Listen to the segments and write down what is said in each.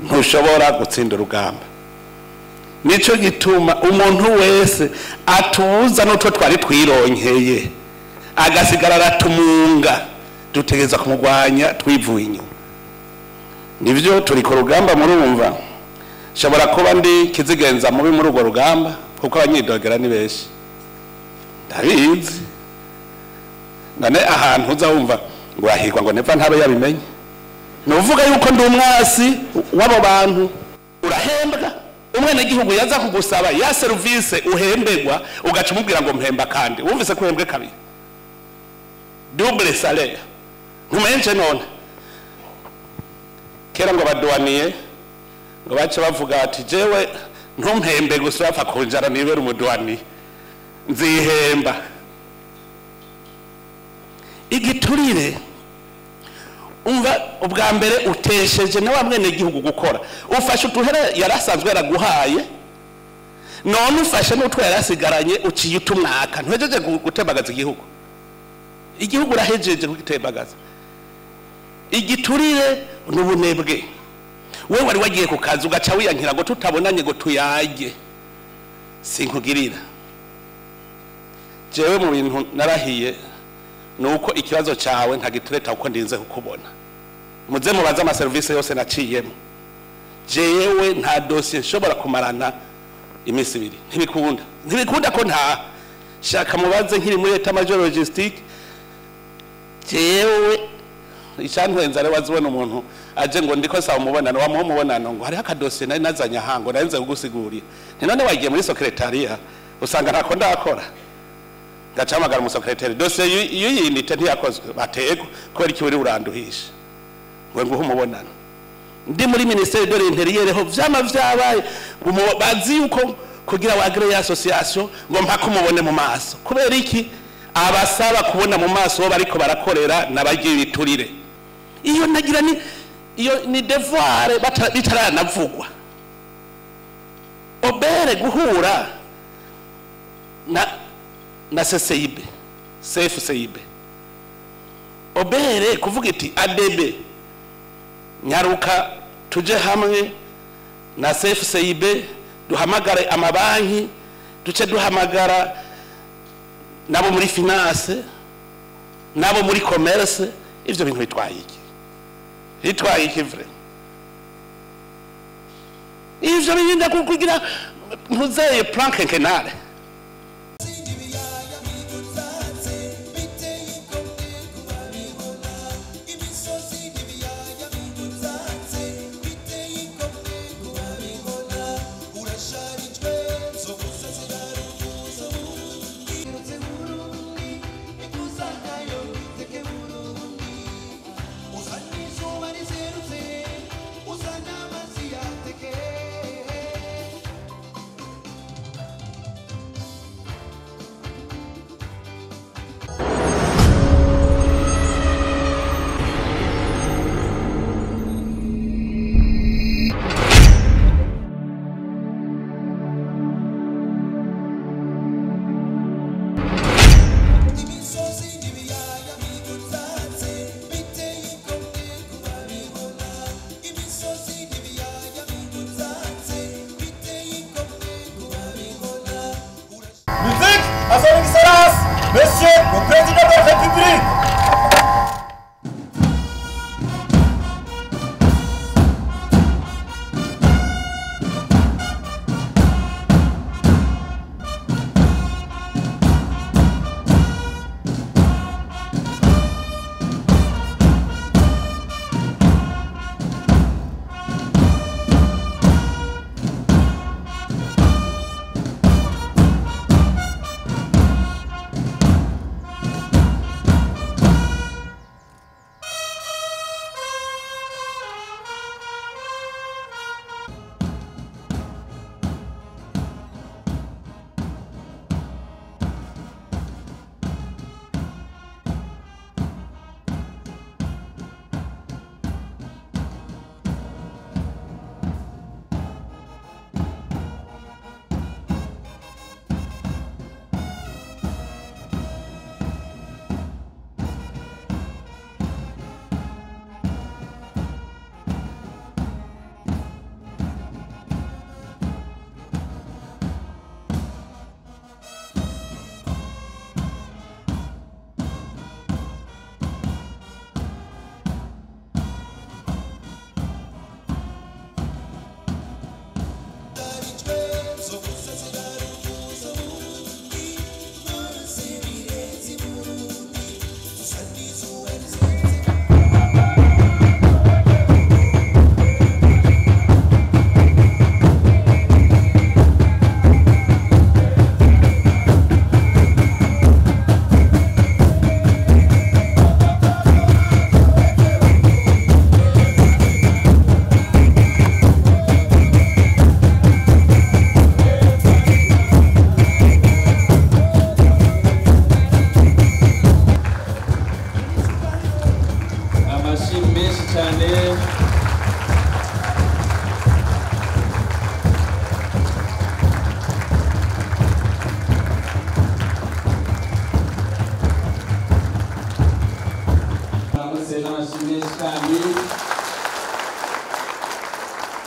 Ntushobora gutsinda urugamba. Nico gituma umuntu wese atuza n'utwo twari twironkeye agasigara aratumunga, dutegereza kumugwanya twivuye inyuma. Nivyo turi ku rugamba, murumva nshobora kuba ndi kizigenza mubi muri urwo rugamba, kuko abanyidogera ni benshi, ndabizi. None ahantu uza wumva ngo urahirwa ngo Neva ntabe yabimenye, nuvuga yuko ndi umwasi w'abo bantu. Urahembwa, umwenegihugu yaza kugusaba ya service uhembegwa, ugaca umubwira ngo mpemba kandi wumvise ko uhembwe kabiri, double salaire, ntumenje. None kera ngo baduwaniye ngo bace bavuga ati jewe ntumpembe gusa bapfa kunjara nibera umuduwaniye nzihemba. Igiturire, umva, ubwa mbere utesheje na wa mwenegihugu gukora, ufashe utuhere yarasanzwe yaraguhaye, none ufashe n'utwo yarasigaranye uciye utumwaka. Ntuhejeje gutembagaza igihugu? Igihugu urahejeje kugitembagaza. Igiturire n'ubunebwe. Wewe wari wagiye ku kazi ugaca wiyankira ngo tutabonanye ngo tuyage, sinkugirira. Jewe mu bintu narahiye nuko ikibazo cyawe ntagitureta uko ndinze kukubona. Muze mubaze amaserivisi yose naciyemo, jewe nta dosiye nshobora kumarana iminsi ibiri, ntibikunda, ntibikunda ko nta shaka. Mubaze nkiri muri état-major logistique, jewe icyantwenza rero wazibona umuntu aje ngo ndiko saba umubonano, wamuha umubonano ngo hariho akadosiye nari nazanye aha ngo nari nze kugusigurira. Nti none wagiye muri secrétariat usanga ntako ndakora? Ngaca hamagara umusekreteri, dosiye iyo yinite ntiyakozwe, batego kubera iki uri uranduhisha ngo nguhe umubonano? Ndi muri ministère de l'Intérieur ho vyama vyabaye, bazi yuko kugira wagire ya association ngo mpaka umubone mu maso. Kubera iki? Abasaba kubona mu maso bo bariko barakorera n'abagira ibiturire. Iyo nagira ni iyo ni devoir bitaranavugwa. OBR guhura na CCIB, CFCIB, OBR kuvuga iti ADB nyaruka tuje hamwe na CFCIB, duhamagare amabanki, duce duhamagara nabo muri finance, nabo muri commerce. Ivyo bintu bitwaye iki? Bitwaye iki vrai? Ivyo birinda kugira ntuzeye plan quinquennal. N'ibiyaya bidutatse biteye igomwe kubabibona. Imisozi n'ibiyaya bidutatse biteye igomwe kubabibona. Urasharijwe zo gusazira rukuzo Burundi Burundi ikuzanayo iteke Burundi. Uzana izuba rizerutse, uzana amazi yateke. Imisozi n'ibiyaya bidutatse biteye igomwe kubabibona. Imisozi n'ibiyaya bidutatse biteye igomwe kubabibona. Musique à son Excellence, Monsieur le Président de la République.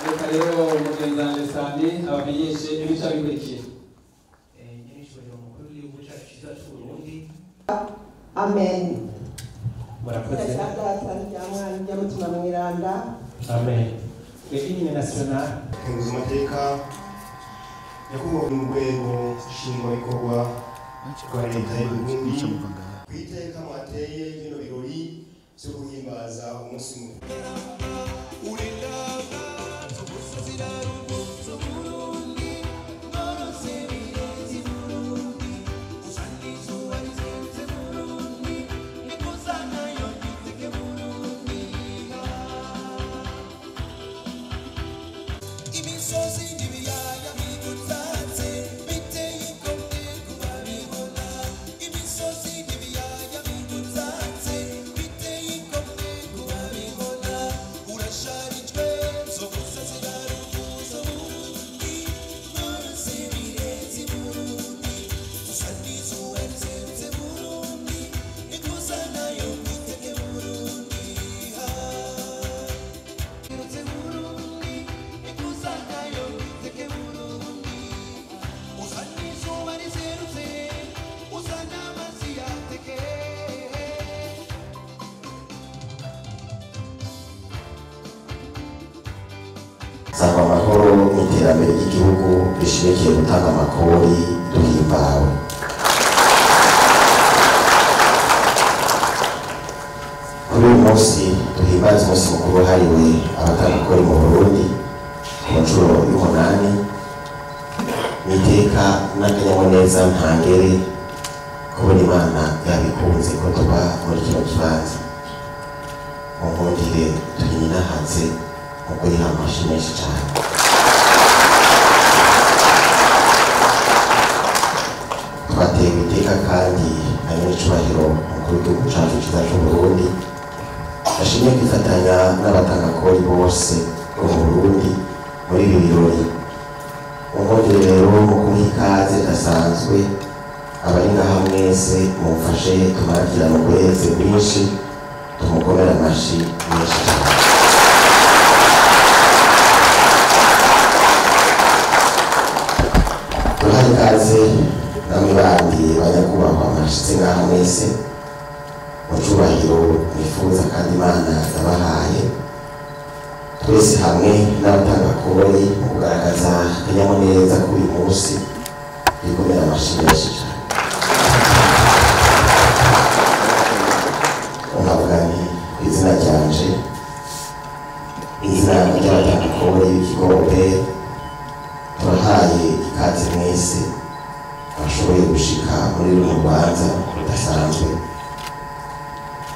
Reka rero mugenzi wanje Sami abamenyeshe ibica bikurikira. Umukuru w'igihugu cyacu cyiza cy'Uburundi. Amen. Murakoze. Mutima mweranda. Amen. Hymne national. Amateka nyakubahwa mu rwego nshingwabikorwa rwa leta y'Uburundi, ku iteka mwateye bino birori byo guhimbaza umunsi mukuru. Imisozi n'ibiyaya bidutatse biteye igomwe kubabibona. Imisozi n'ibiyaya bidutatse biteye igomwe kubabibona. Urasharijwe zo gusazira rukuzo Burundi, mwose birezi Burundi, usa n'izuba riserutse Burundi, ikuza nayo mwitege Burundi. Serutse Burundi, ikuza nayo mwitege Burundi. Usa n'izuba riserutse, usa n'amazi yateke. Sangwa amahoro n'iterambere ry'igihugu rishimikiye gutanga amakori duhimbawe. Kuri uyu munsi duhimbaza umunsi mukuru wahariwe abatanga kori mu Burundi ku nshuro y'umunani, n'iteka n'akanyamuneza ntangere kubona Imana yabikunze ko tuba muri kino kibanza. Mu nkundire tuyinahatse mu kuyiha amashi menshi cyane. Twatewe iteka kandi na nyenicubahiro umukuru w'igihugu cacu ciza c'Uburundi, ashimye kwifatanya n'abatangakori bose bo mu Burundi muri ibi birori. Mu nkundire rero mu kumuha ikaze idasanzwe, abari ngaha mwese mumfashe tumarakirane urweze rwinshi, tumukomere amashi menshi cyane. Duhaye ikaze namwe bandi banyakubahwa mwashitse ngaha mwese mu cubahiro mwifuza kandi Imana yabahaye, twese hamwe n'abatangakori mu kugaragaza akanyamuneza k'uyu munsi, twikomere amashi menshi cyane. Nkavuga nti ku izina ryanje, izina ry'abatangakori b'ikigobe, turahaye ikaze mwese abashoboye gushika muri runo rubanza rudasanzwe.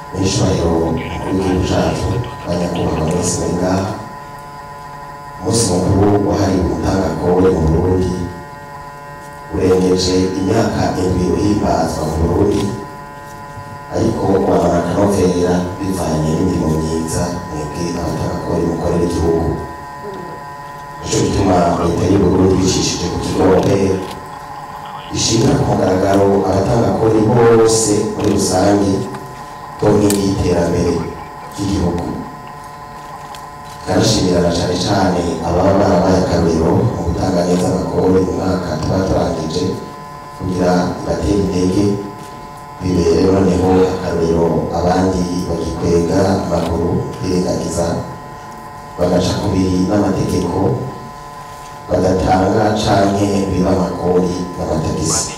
N'icubahiro umukuru w'igihugu cacu, banyakubahwa mwese muri ngaha, umunsi mukuru wahariwe umutangakori mu Burundi urengeje imyaka 7 uhimbazwa mu Burundi, ariko wamara akanovera bivanye n'imirimo myiza mwebwe abatangakori mukorera igihugu. Nico gituma leta y'Uburundi bicishije ku kigobe ishimira ku mugaragaro abatangakori bose muri rusange bo nkingi y'iterambere ry'igihugu. Ikanashimira na cane cane ababa barabaye akarorero mu gutanga neza amakori mu mwaka tuba turangije, kugira ibatere intege bibere noneho akarorero abandi bagikwega amaguru birengagiza bagaca kubiri n'amategeko badatanga canke biba amakori n'amatagisi.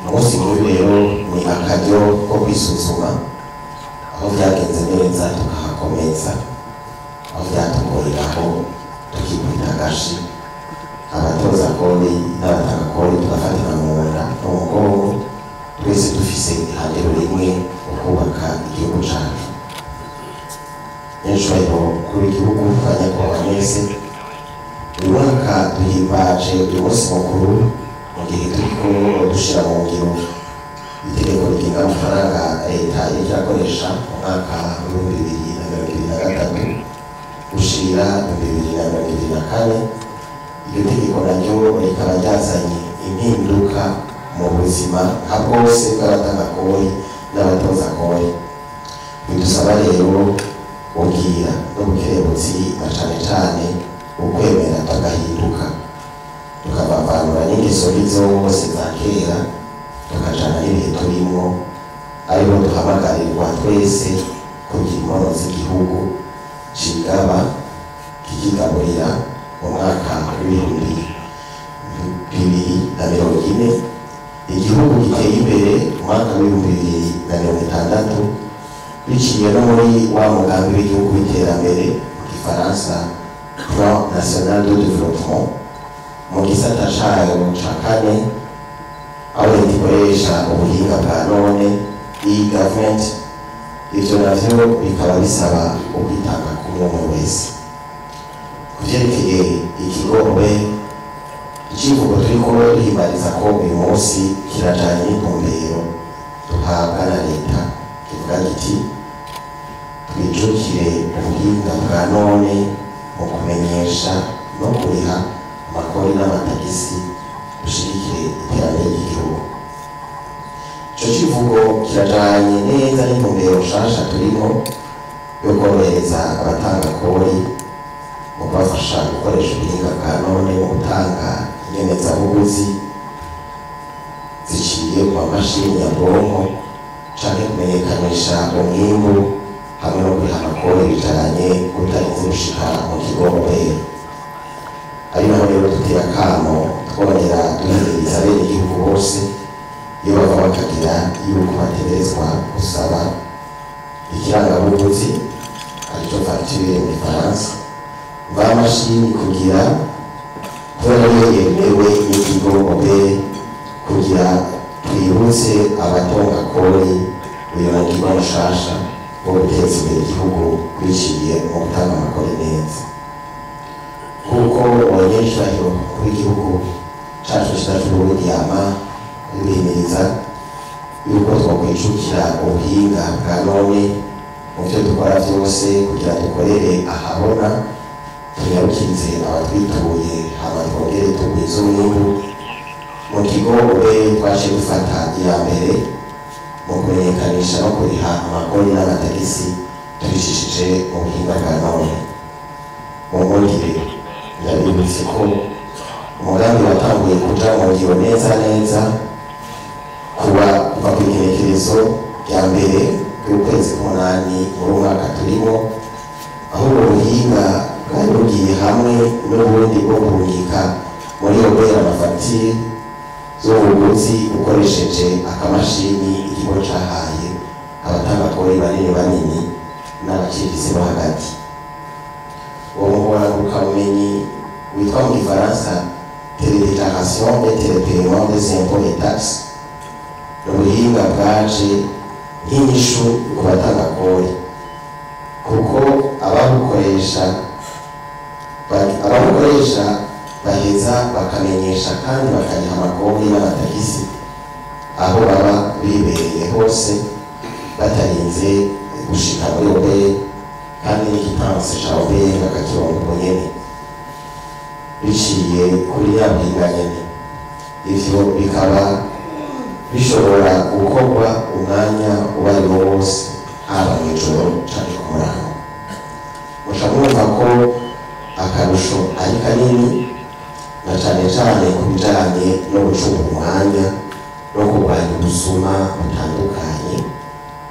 Umunsi nk'uyu rero ni akaryo ko kwisuzuma aho vyagenze neza tukahakomeza, aho vyatugoreraho tukikubita agashi, abatoza kori n'abatanga kori tugafatana mu nda no mu mugongo, twese dufise ihangiro rimwe mu kubaka igihugu cacu. Nyenicubahiro umukuru w'igihugu, banyakubahwa mwese, uyu mwaka duhimbaje uyu munsi mukuru mu gihe turiko dushira mu ngiro itegeko rigenga amafaranga leta iriko irakoresha mu mwaka w'2023 gushira 2024. Iryo tegeko naryo rikaba ryazanye impinduka mu buzima nka bwose bw'abatanga kori n'abatoza kori. Bidusaba rero Ubwira n'ubukerebutsi na cane cane ukwemera tugahinduka, tukabavanura n'ingeso mbi zose za kera, tukajana n'ibihe turimwo, ariho duhamagarirwa twese kugira inkono z'igihugu cigaba kikigaburira mu mwaka w'2040, igihugu giteye imbere mu mwaka w'2060, biciye no muri wa mugambi w'igihugu w'iterambere, mu gifaransa Plan National de Développement, mu gisata cayo ca kane, aho leta ikoresha ubuhinga bwa none, e-government. Ivyo navyo bikaba bisaba ukwitanga k'umwe wese. Ku vyerekeye ikigo OBR, icivugo turiko duhimbariza ko uyu munsi kirajanye n'intumbero duhabwa na leta, kivuga kiti: "Twijukire ubuhinga bwa none mu kumenyesha no kuriha amakori n'amatagisi, dushigikire iterambere ry'igihugu." Ico civugo kirajanye neza n'intumbero nshasha turimo yo korohereza abatanga kori mu kubafasha gukoresha ubuhinga bwa none mu gutanga inyemezabuguzi ziciye mu mamashini nyabwonko, canke kumenyekanisha umwimbu hamwe no kuriha amakori bijanye utarinze gushika mu kigo OBR. Ari naho rero dutera akamo, twongera duhimiriza abenegihugu bose iyo bava bakagira yuko bategerezwa gusaba ikirangabuguzi, arico facture mu gifaransa, mvamashini, kugira kubera ariyo yemewe n'ikigo OBR, kugira twibutse abatonga kori uyu mugirwa mushasha wo guteza imbere igihugu biciye mu gutanga amakori neza. Kuko abanyeshuri w'igihugu cacu ciza c'Uburundi yama bihimiriza yuko twokwijukira ubuhinga bwa none mu vyo dukora vyose, kugira dukorere ahabona, tunyarukirize abatwituye, hama twongere tugwize umwimbu. Mu kigo OBR twaciye dufata iya mbere mu kumenyekanisha no kuriha amakori n'amatagisi tubicishije mu buhinga bwa none. Mu nkundire ndabibutse ko umugambi watanguye kuja mu ngiro neza neza kuba kuva ku igenekerezo rya mbere ry'ukwezi k'umunani muri uyu mwaka turimo, aho ubwo buhinga bwari bugiye hamwe n'ubundi bwo kurungika muri OBR amafagitire z'ubuguzi ukoresheje akamashini ikigo cahaye abatanga kori banini banini n'abaciriritse bo hagati. Uwo muhora-ngurukanabumenyi witwa mu gifaransa télédéclaration et télépaiement des impôts et taxes ni ubuhinga bwaje nk'inyishu ku batanga kori, kuko ababukoresha baheza bakamenyesha kandi bakariha amakori n'amatagisi aho baba bibereye hose, batarinze gushika muri OBR, kandi n'igitansi ca OBR bakakironka ubwo nyene biciye kuri ya buhinga nyene. Ivyo bikaba bishobora gukorwa umwanya uwo ari wo wose, haba mw'ijoro canke ku murango. Muca mwumva ko akarusho ari kanini, na cane cane ku bijanye no gucunga umwanya no kurwanya ubusuma butandukanye,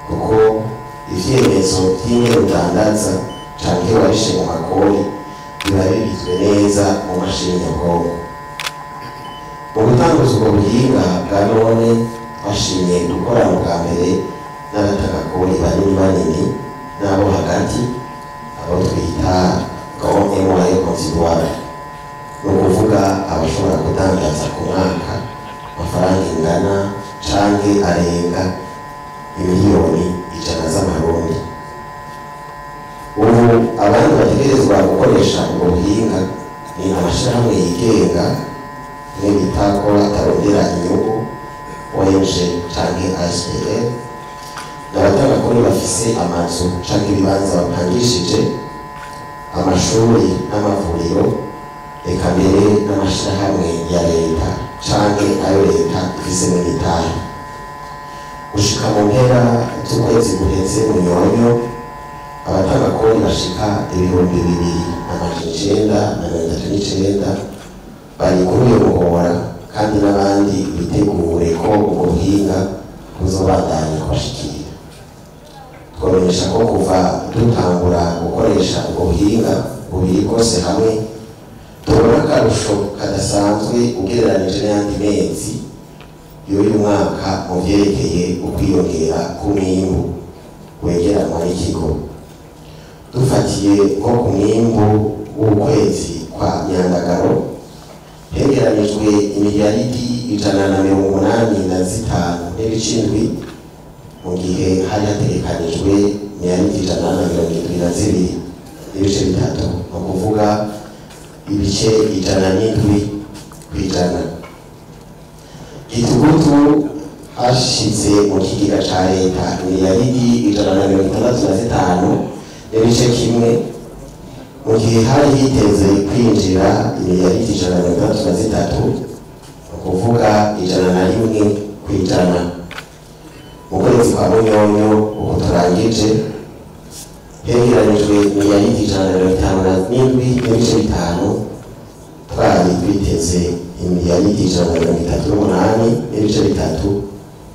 kuko ivyemezo vy'ingene udandaza canke warishe mu makori biba bibitswe neza mu mashini nyabwonko. Mu gutanguza ubwo buhinga bwa none, twashimye gukorana bwa mbere n'abatangakori banini banini n'abo hagati, abo twita grand et moyen contribuable, ni ukuvuga abashobora kudandaza ku mwaka amafaranga ingana canke arenga imiliyoni 100 z'amarundi. Ubu abandi bategerezwa gukoresha ubwo buhinga ni amashirahamwe yigenga, mwe bita ko atarondera inyungu, ONG canke ASBL, n'abatangakori bafise amazu canke ibibanza bapangishije, amashuri n'amavuriro, eka mbere n'amashirahamwe ya leta canke ayo leta ifisemo imitahe. Gushika mu mpera z'ukwezi guheze mu nyonyo, Abatanga kori bashika 2939 bari kuri uyu muhora, kandi n'abandi bitegure ko ubwo buhinga buzobandanya kubashikira. Twamenyesha ko kuva dutangura gukoresha ubwo buhinga bubiri bwose hamwe, tubona akarusho kadasanzwe ugereranije n'ayandi mezi y'uyu mwaka mu vyerekeye ukwiyongera k'umwimbu wegeranwa n'ikigo. Dufatiye nko ku mwimbu w'ukwezi kwa Nyandagaro, hegeranijwe imiliyaridi 185.7, mu gihe hari hategekanijwe miliyaridi 172.3, ni ukuvuga ibice 107%. Gitugutu hashitse mu kigega ca leta miliyaridi 165.1, mu gihe hari hiteze kwinjira imiliyaridi 163, ni ukuvuga 101%. Mu kwezi kwa Munyonyo uko turangije, hegeranijwe miliyaridi 157.5, twari twiteze imiliyaridi 138.3,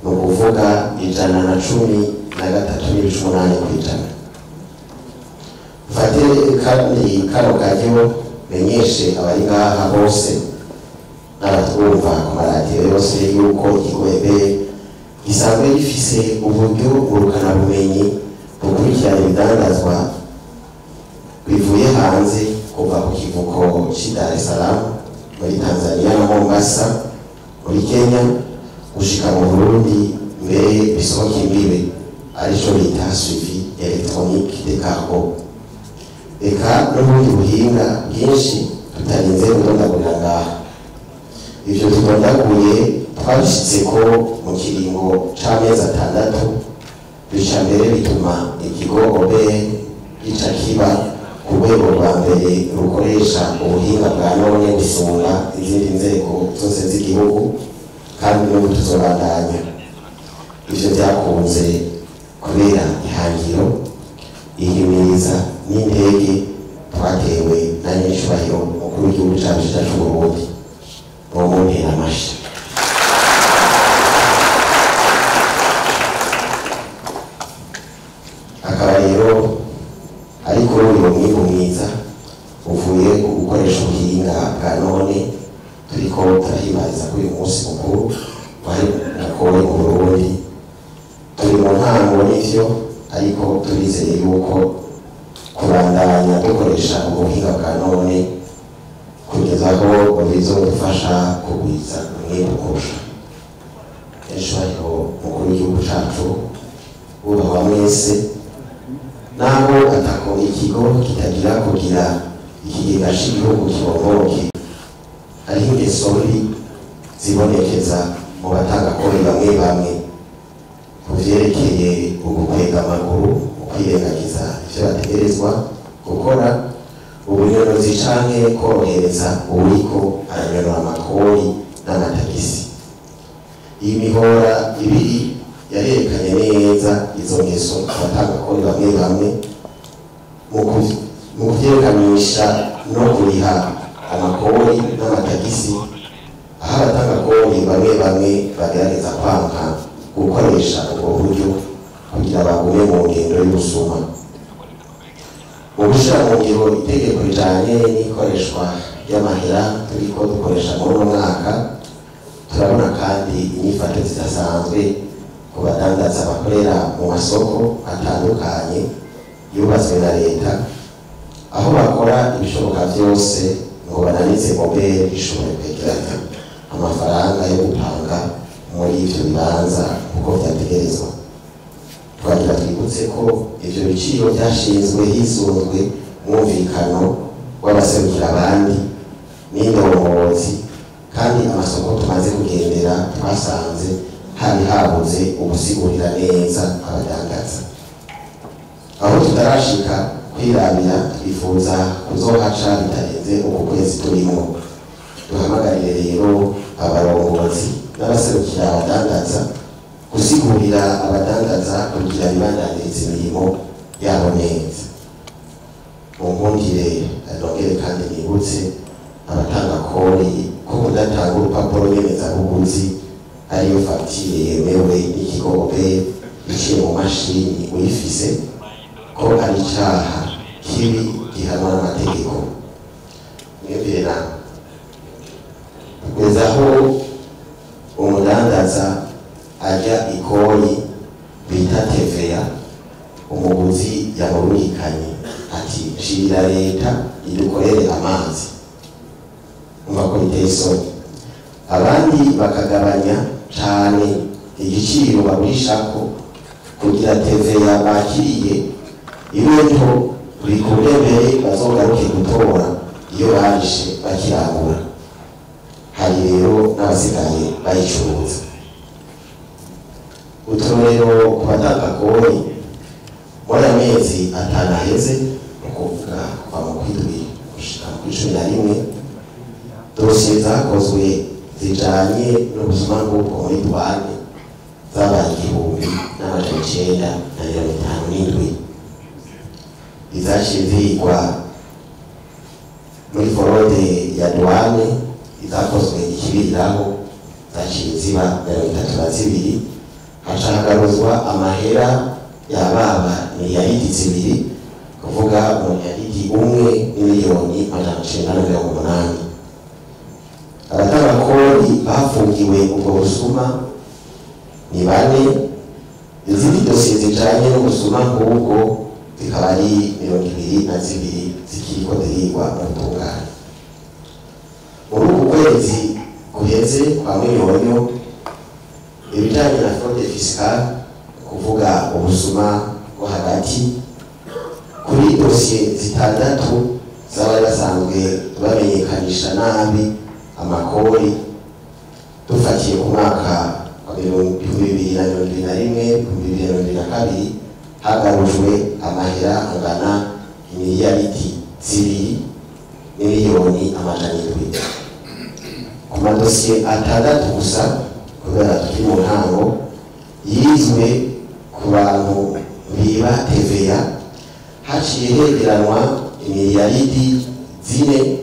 ni ukuvuga 113.8%. Mfate kandi kano karyo menyeshe abari ngaha bose n'abatwumva ku maradiyo yose yuko ikigo EBR gisanzwe gifise uburyo ngurukanabumenyi bukurikirana ibidandazwa bivuye hanze kuva ku kivuko c'i Dar es Salaam muri Tanzania na Mombasa muri Kenya gushika mu Burundi, mbere bisohoka imbibe, arico bita suivi électronique des cargos, eka n'ubundi buhinga bwinshi tutarinze kudondagurira ngaha. Ivyo tudondaguye twabishitseko mu kiringo c'amezi 6, bica mbere bituma ikigo OBR gica kiba ku rwego rwa mbere rukoresha ubuhinga bwa none gusumba izindi nzego zose z'igihugu, kandi n'ubu tuzobandanya. Ivyo vyakunze kubera ihangiro, ihimiriza n'indege twatewe na nyiricubahiro mukuru w'igihugu cacu c'Uburundi. Mumumpera amashi. Akaba rero ari kuri uyu mwimbu mwiza uvuye ku gukoresha ubuhinga bwa none turiko turahimbariza kuri uyu munsi mukuru wahariwe amakori mu Burundi. Turi mu ntango n'ivyo, ariko turizeye yuko kubandanya dukoresha ubuhinga bwa none kugeza aho bizodufasha kugwiza umwimbu kurusha. Ejo hariho mukuru w'igihugu cacu wubahwa mwese, naho atako ikigo kitagira kugira ikigega c'igihugu kibomboke, hariho ingeso mbi zibonekeza mu batanga kori bamwe bamwe ku vyerekeye ugukwega amaguru mu kwirengagiza ivyo bategerezwa gukora, ubunyonozi canke korohereza uwuriko aranyonora amakori n'amatagisi. Iyi mihora ibiri yarerekanye neza izo ngeso abatanga kori bamwe bamwe mu kuvyerekanisha no kuriha amakori n'amatagisi, aho abatanga kori bamwe bamwe bagerageza kwanka gukoresha ubwo buryo kugira bagume mu ngendo y'ubusuma. Mu gushira mu ngiro itegeko rijanye n'ikoreshwa ry'amahera turiko dukoresha muri uno mwaka, turabona kandi inyifato zidasanzwe ku badandaza bakorera mu masoko atandukanye yubatswe na leta, aho bakora ibishoboka vyose ngo bananize OBR ishobore kwegeranya amafaranga yo gupanga muri ivyo bibanza uko vyategerezwa. Twagira twibutse ko ivyo biciro vyashinzwe hisunzwe umwumvikano w'abaserukira abandi n'indongozi, kandi amasoko tumaze kugendera twasanze hari habuze ugusigurira neza abadandaza. Aho tutarashika kwirabira twifuza kuzohaca bitarenze uku kwezi turimwo. Duhamagarire rero abarongozi n'abaserukira abadandaza gusigurira abadandaza kugira bibandanirize imirimo yabo neza. Munkundire nongere kandi nibutse abatanga kori ko kudatanga urupapuro nyemezabuguzi ariyo fagitire yemewe n'ikigo OBR iciye mu mashini uyifise ko ari icaha kibi gihanwa n'amategeko. Mwiyumvire nawe kugeza aho umudandaza ajya ikori bita TVA, umuguzi yamurungikanye ati shirira leta idukorere amazi. Umva ko biteye isoni. Abandi bakagabanya cane igiciro bagurishako kugira TVA bakiriye ibe nto bikunde mbere bazogaruke gutora iyo barishe bakirangura. Hari rero n'abasigaye bayicuruza. Uturorero ku batanga kori muri aya mezi 5 aheze, ni ukuvuga kuva mu kwindwi gushika mu 11, dosiye zakozwe zijanye n'ubuzima bw'ubwo muri douane zabaye 1957. Izaciye zigwa muri forode ya douane izakozwe ikibiriraho zaciye ziba 32, haca hagaruzwa amahera yababa miliyaridi 2, kuvuga miliyaridi 1 n'imiliyoni 980. Abatanga kori bafungiwe ubwo busuma ni 4, izindi dosiye zijanye n'ubusuma nk'ubwo zikaba ari 22 zikiriko zirigwa mu butungane. Muri uku kwezi guheze kwa Munyonyo, ibijanye na fraude fiscale, kuvuga ubusuma bwo hagati, kuri dosiye 6 z'abari basanzwe bamenyekanisha nabi amakori, dufatiye ku mwaka wa 2021 2022, hagarujwe amahera angana imiliyaridi 2 n'imiliyoni 700. Ku madosiye 6 gusa, kubera turi mu ntango, yizwe ku bantu biba TVA, haciye hegeranwa imiliyaridi 4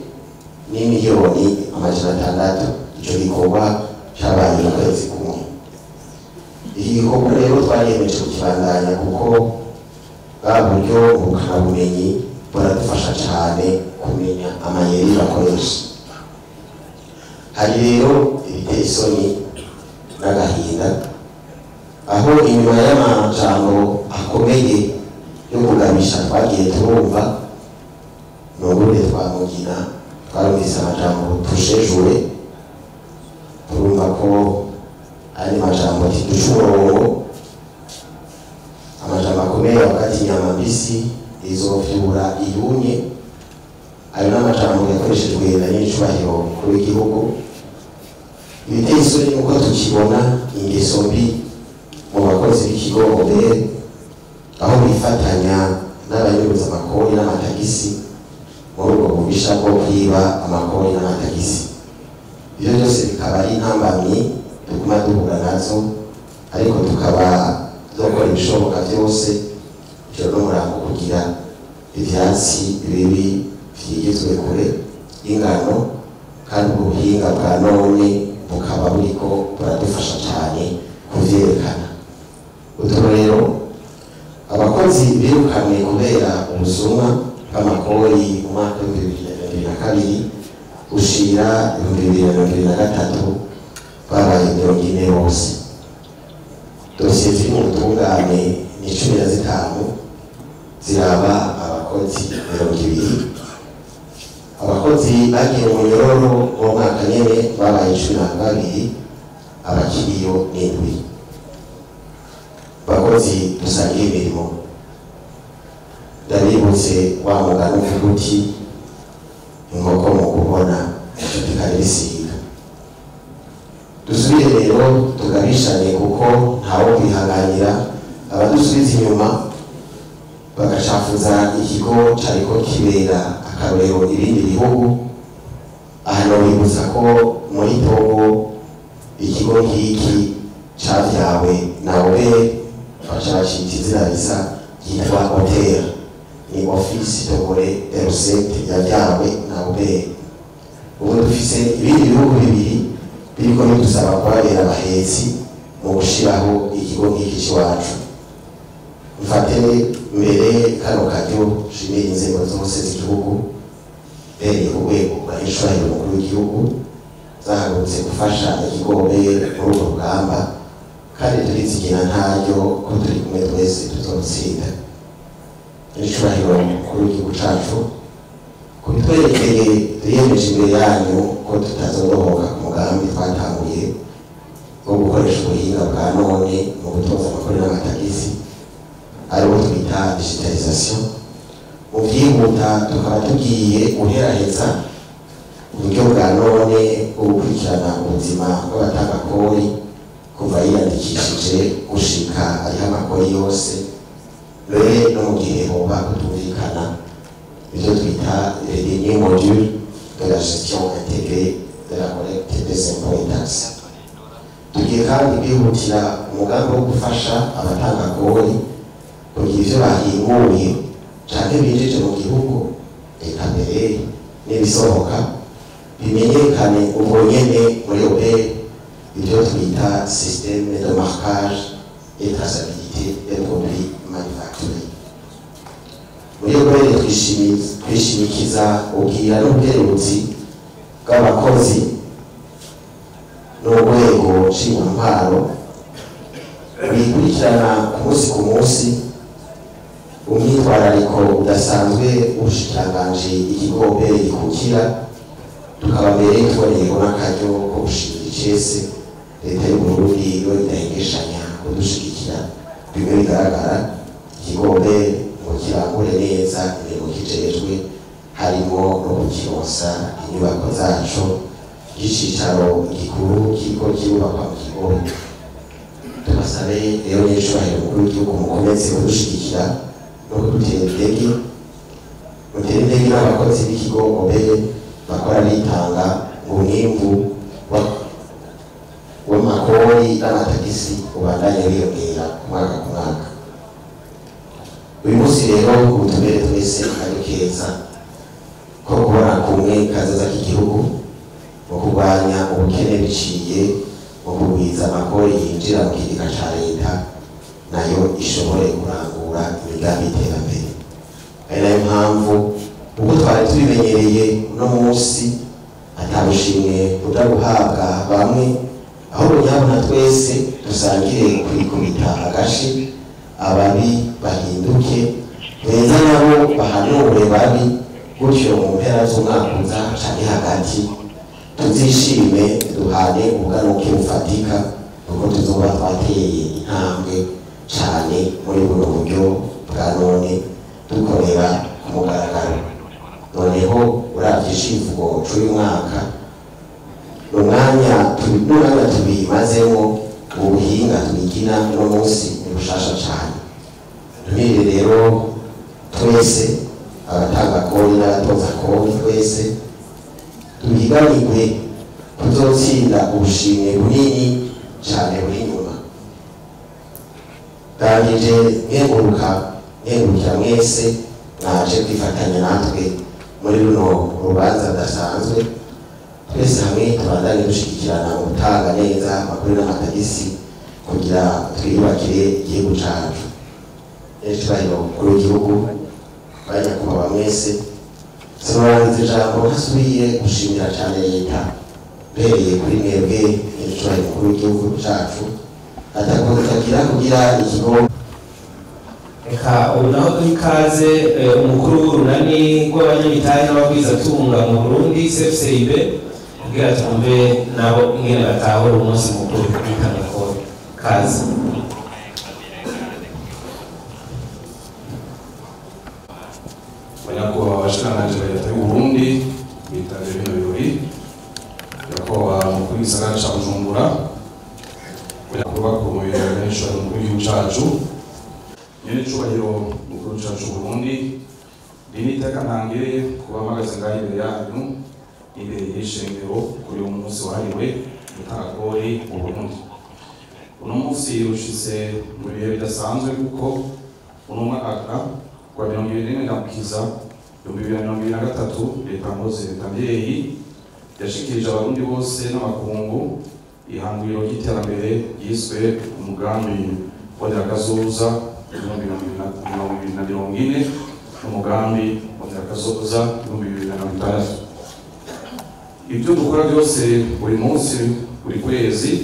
n'imiliyoni 600. Ico gikorwa cabaye mu kwezi kumwe. Iki gikorwa rero twariyemeje kukibandanya kuko bwa buryo ngurukanabumenyi buradufasha cane kumenya amayeri bakoresha. Hari rero ibiteye isoni n'agahinda aho inyuma y'amajambo akomeye yo kugabisha twagiye turumva, nubure twamugina twarumvise amajambo tushejure, turumva ko ari amajambo tiduca umurongo, amajambo akomeye wakati inyama mbisi izovyura iyumye. Ayo n'amajambo yakoreshejwe na nyincubahiro mukuru w'igihugu. Ibiteye isoni nuko tukibona ingeso mbi mu bakozi b'ikigo OBR, aho bifatanya n'abanyuruza amakori n'amatagisi muri ubwo bubisha bwo kwiba amakori n'amatagisi. Ibyo byose bikaba ari intambamyi tuguma duhura nazo, ariko tukaba dukora ibishoboka byose ijoro n'umurango kugira ivyatsi bibi vyigizwe kure y'ingano, kandi ubwo buhinga bwa none bukaba buriko buradufasha cane kuvyerekana. Uturorero, abakozi birukanwe kubera ubusuma bw'amakori mu mwaka wa 2022 ushira 2023 babaye 40 bose. Dosiye ziri mu butungane ni 15 ziraba abakozi 20. Abakozi bagiye mu munyororo mu mwaka nyene babaye 12, abakiriyo n'indwi. Bakozi dusangiye imirimo, ndabibutse wa mugani uvuga uti inkoko mu kubona inshuti ikaribisiga. Dusubire rero tugabishane kuko ntawo kwihanganira abadusubiza inyuma bagacafuza ikigo cariko kibera akarorero ibindi bihugu. Aha nobibutsa ko muri Togo ikigo nk'iki cavyawe na OBR, baca bacita izina risa Yitwa OTR, ni Office Togolais des Recettes, yabyawe na OBR. Ubu dufise ibindi bihugu bibiri biriko bidusaba kubabera abahetsi mu gushiraho ikigo nk'iki c'iwacu. Mfate mbere kano karyo nshimire inzego zose z'igihugu, mbereye ku rwego rwa nyiricubahiro umukuru w'igihugu, zahagurutse gufasha ikigo OBR muri urwo rugamba, kandi turizigina ntaryo ko turi kumwe twese tuzotsinda. Nyiricubahiro umukuru w'igihugu cacu, kubitwerekeye turiyemeje imbere yanyu ko tutazodohoka ku mugambi twatanguye wo gukoresha ubuhinga bwa none mu gutoza amakori n'amatagisi, ariwo twita digitalisation. Mu vyihuta tukaba tugiye guheraheza uburyo bwa none bwo gukurikirana ubuzima bw'abatanga kori kuva yiyandikishije gushika ariho amakori yose, mbere no mu gihe hoba kutumvikana, ivyo twita les derniers modules de la gestion intégrée de la collecte des impôts et taxes. Tugiye kandi kwihutira umugambi wo gufasha abatanga kori kugira ivyo bahinguye canke binjije mu gihugu, eka mbere n'ibisohoka, bimenyekane ubwo nyene muri OBR, ibyo twita système de marquage et traçabilité des produits manufacturés. Muri OBR twishimikiza ubwira n'ubukerebutsi bw'abakozi n'urwego nshingwantwaro bikurikirana ku munsi ku munsi umwitwarariko udasanzwe w'ubushikiranganji ikigo OBR gikukira. Tukaba mbere tuboneyeho n'akaryo ko gushimira icese leta y'u Burundi yo idahengeshanya kudushigikira bimwe bigaragara ikigo OBR ngo kirangure neza imirimo kijejwe, harimo no kukironsa inyubako zaco y'icicaro gikuru kiriko kirubakwa mu Kigobe. Tubasabe rero nyiricubahiro umukuru w'igihugu mukomeze kudushigikira no kudutera intege, mutere intege n'abakozi b'ikigo OBR bakora bitanga ngo umwimbu w'amakori n'amatagisi ubandanye wiyongera ku mwaka ku mwaka. Uyu munsi rero ubutumire twese akaryo keza ko kubona kumwe kazoza k'igihugu mu kurwanya ubukene biciye mu kugwiza amakori yinjira mu kigega ca leta, nayo ishobore kurangura imigambi y'iterambere. Ari nayo mpamvu ubwo twari tubimenyereye uno munsi atabushimwe buja guhabwa bamwe, ahubwo nyabona twese dusangire kwikubita agashi, ababi bahinduke beza nabo bahanure babi, gutyo mu mpera z'umwaka uza canke hagati tuzishime duhane ubuganuke bufatika, kuko tuzoba twateye intambwe cane muri buno buryo bwa none dukorera ku mugaragaro. Noneho uravye icivugo c'uyu mwaka, n'umwanya tubimazemo, ubuhinga twigina uno munsi ni bushasha cane. Ntumire rero twese abatanga kori n'abatoza kori, twese duhiganirwe kuzotsinda ubushimwe bunini cane buri inyuma. Ndangije nkengurukira mwese mwaje kwifatanya natwe muri runo rubanza rudasanzwe. Twese hamwe tubandanye dushigikirana mu gutanga neza amakuru n'amatagisi kugira twiyubakire igihugu cacu. Nyiricubahiro umukuru w'igihugu, banyakubahwa mwese, sinorangiza ijambo ntasubiye gushimira cane leta, mbereye kuri mwebwe nyiricubahiro umukuru w'igihugu cacu, atagira kugira ikigo. Reka ubu naho duhe ikaze umukuru w'urunani rw'abanyamitahe n'abagwizatunga mu Burundi CFCIB, kugira twumve nabo ingene batahura umunsi mukuru w'itangakori. Kaze. Banyakubahwa abashikiranganji ba leta y'u Burundi bitabiriye bino birori, nyakubahwa umukuru w'igisagara ca Bujumbura, nyakubahwa umukuru w'igihugu cacu, nyenicubahiro mukuru cacu Burundi, iri ni iteka ntangere kuba mpagaze ngaha imbere yanyu, imbere y'ishengero, kuri uyu munsi wahariwe gutanga kori mu Burundi. Uno munsi ushitse mu bihe bidasanzwe, kuko Uno mwaka kwa 2024 Ndamukiza 2023, leta mpozi, leta mvyeyi yashikirije Abarundi bose n'amakungu ihangiro ry'iterambere ryiswe umugambi mbonera-kazoza 2040 n'umugambi mbonera-kazoza 2060. Ibyo dukora byose buri munsi, buri kwezi,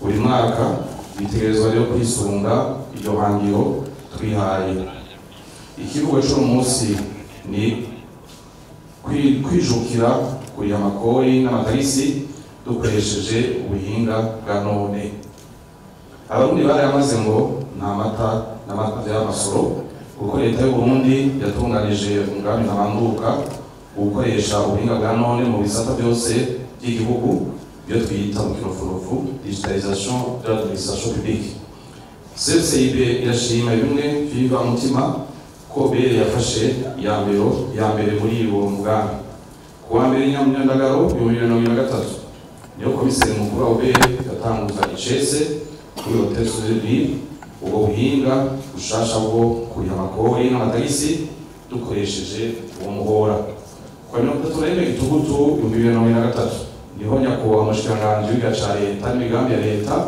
buri mwaka bitegerezwa rero kwisunga iryo hangiro twihaye. Ikivugo c'uno munsi ni kwijukira kuriha amakori n'amatagisi dukoresheje ubuhinga bwa none. Abarundi barayamaze ngo nta mata n'amata y'amasoro, kuko leta y'u Burundi yatunganije umugambi ntabanduka gukoresha ubuhinga bwa none mu bisata byose by'igihugu, byo twita mu kirofurofu digitalisation de l'administration publique. CFCIB irashima bimwe biva mutima ko OBR yafashe iya mbere muri uwo mugambi. Ku wa mbere Nyamyandagaro 2023 niyo komiseri mukuru wa OBR yatanguza icese kuri Hotel Ville ubwo buhinga bushasha bwo kuriha amakori n'amatagisi dukoresheje uwo muhora. Kwa 31 Gitugutu 2023 niho nyakubahwa umushikiranganji w'igihugu ca leta n'imigambi ya leta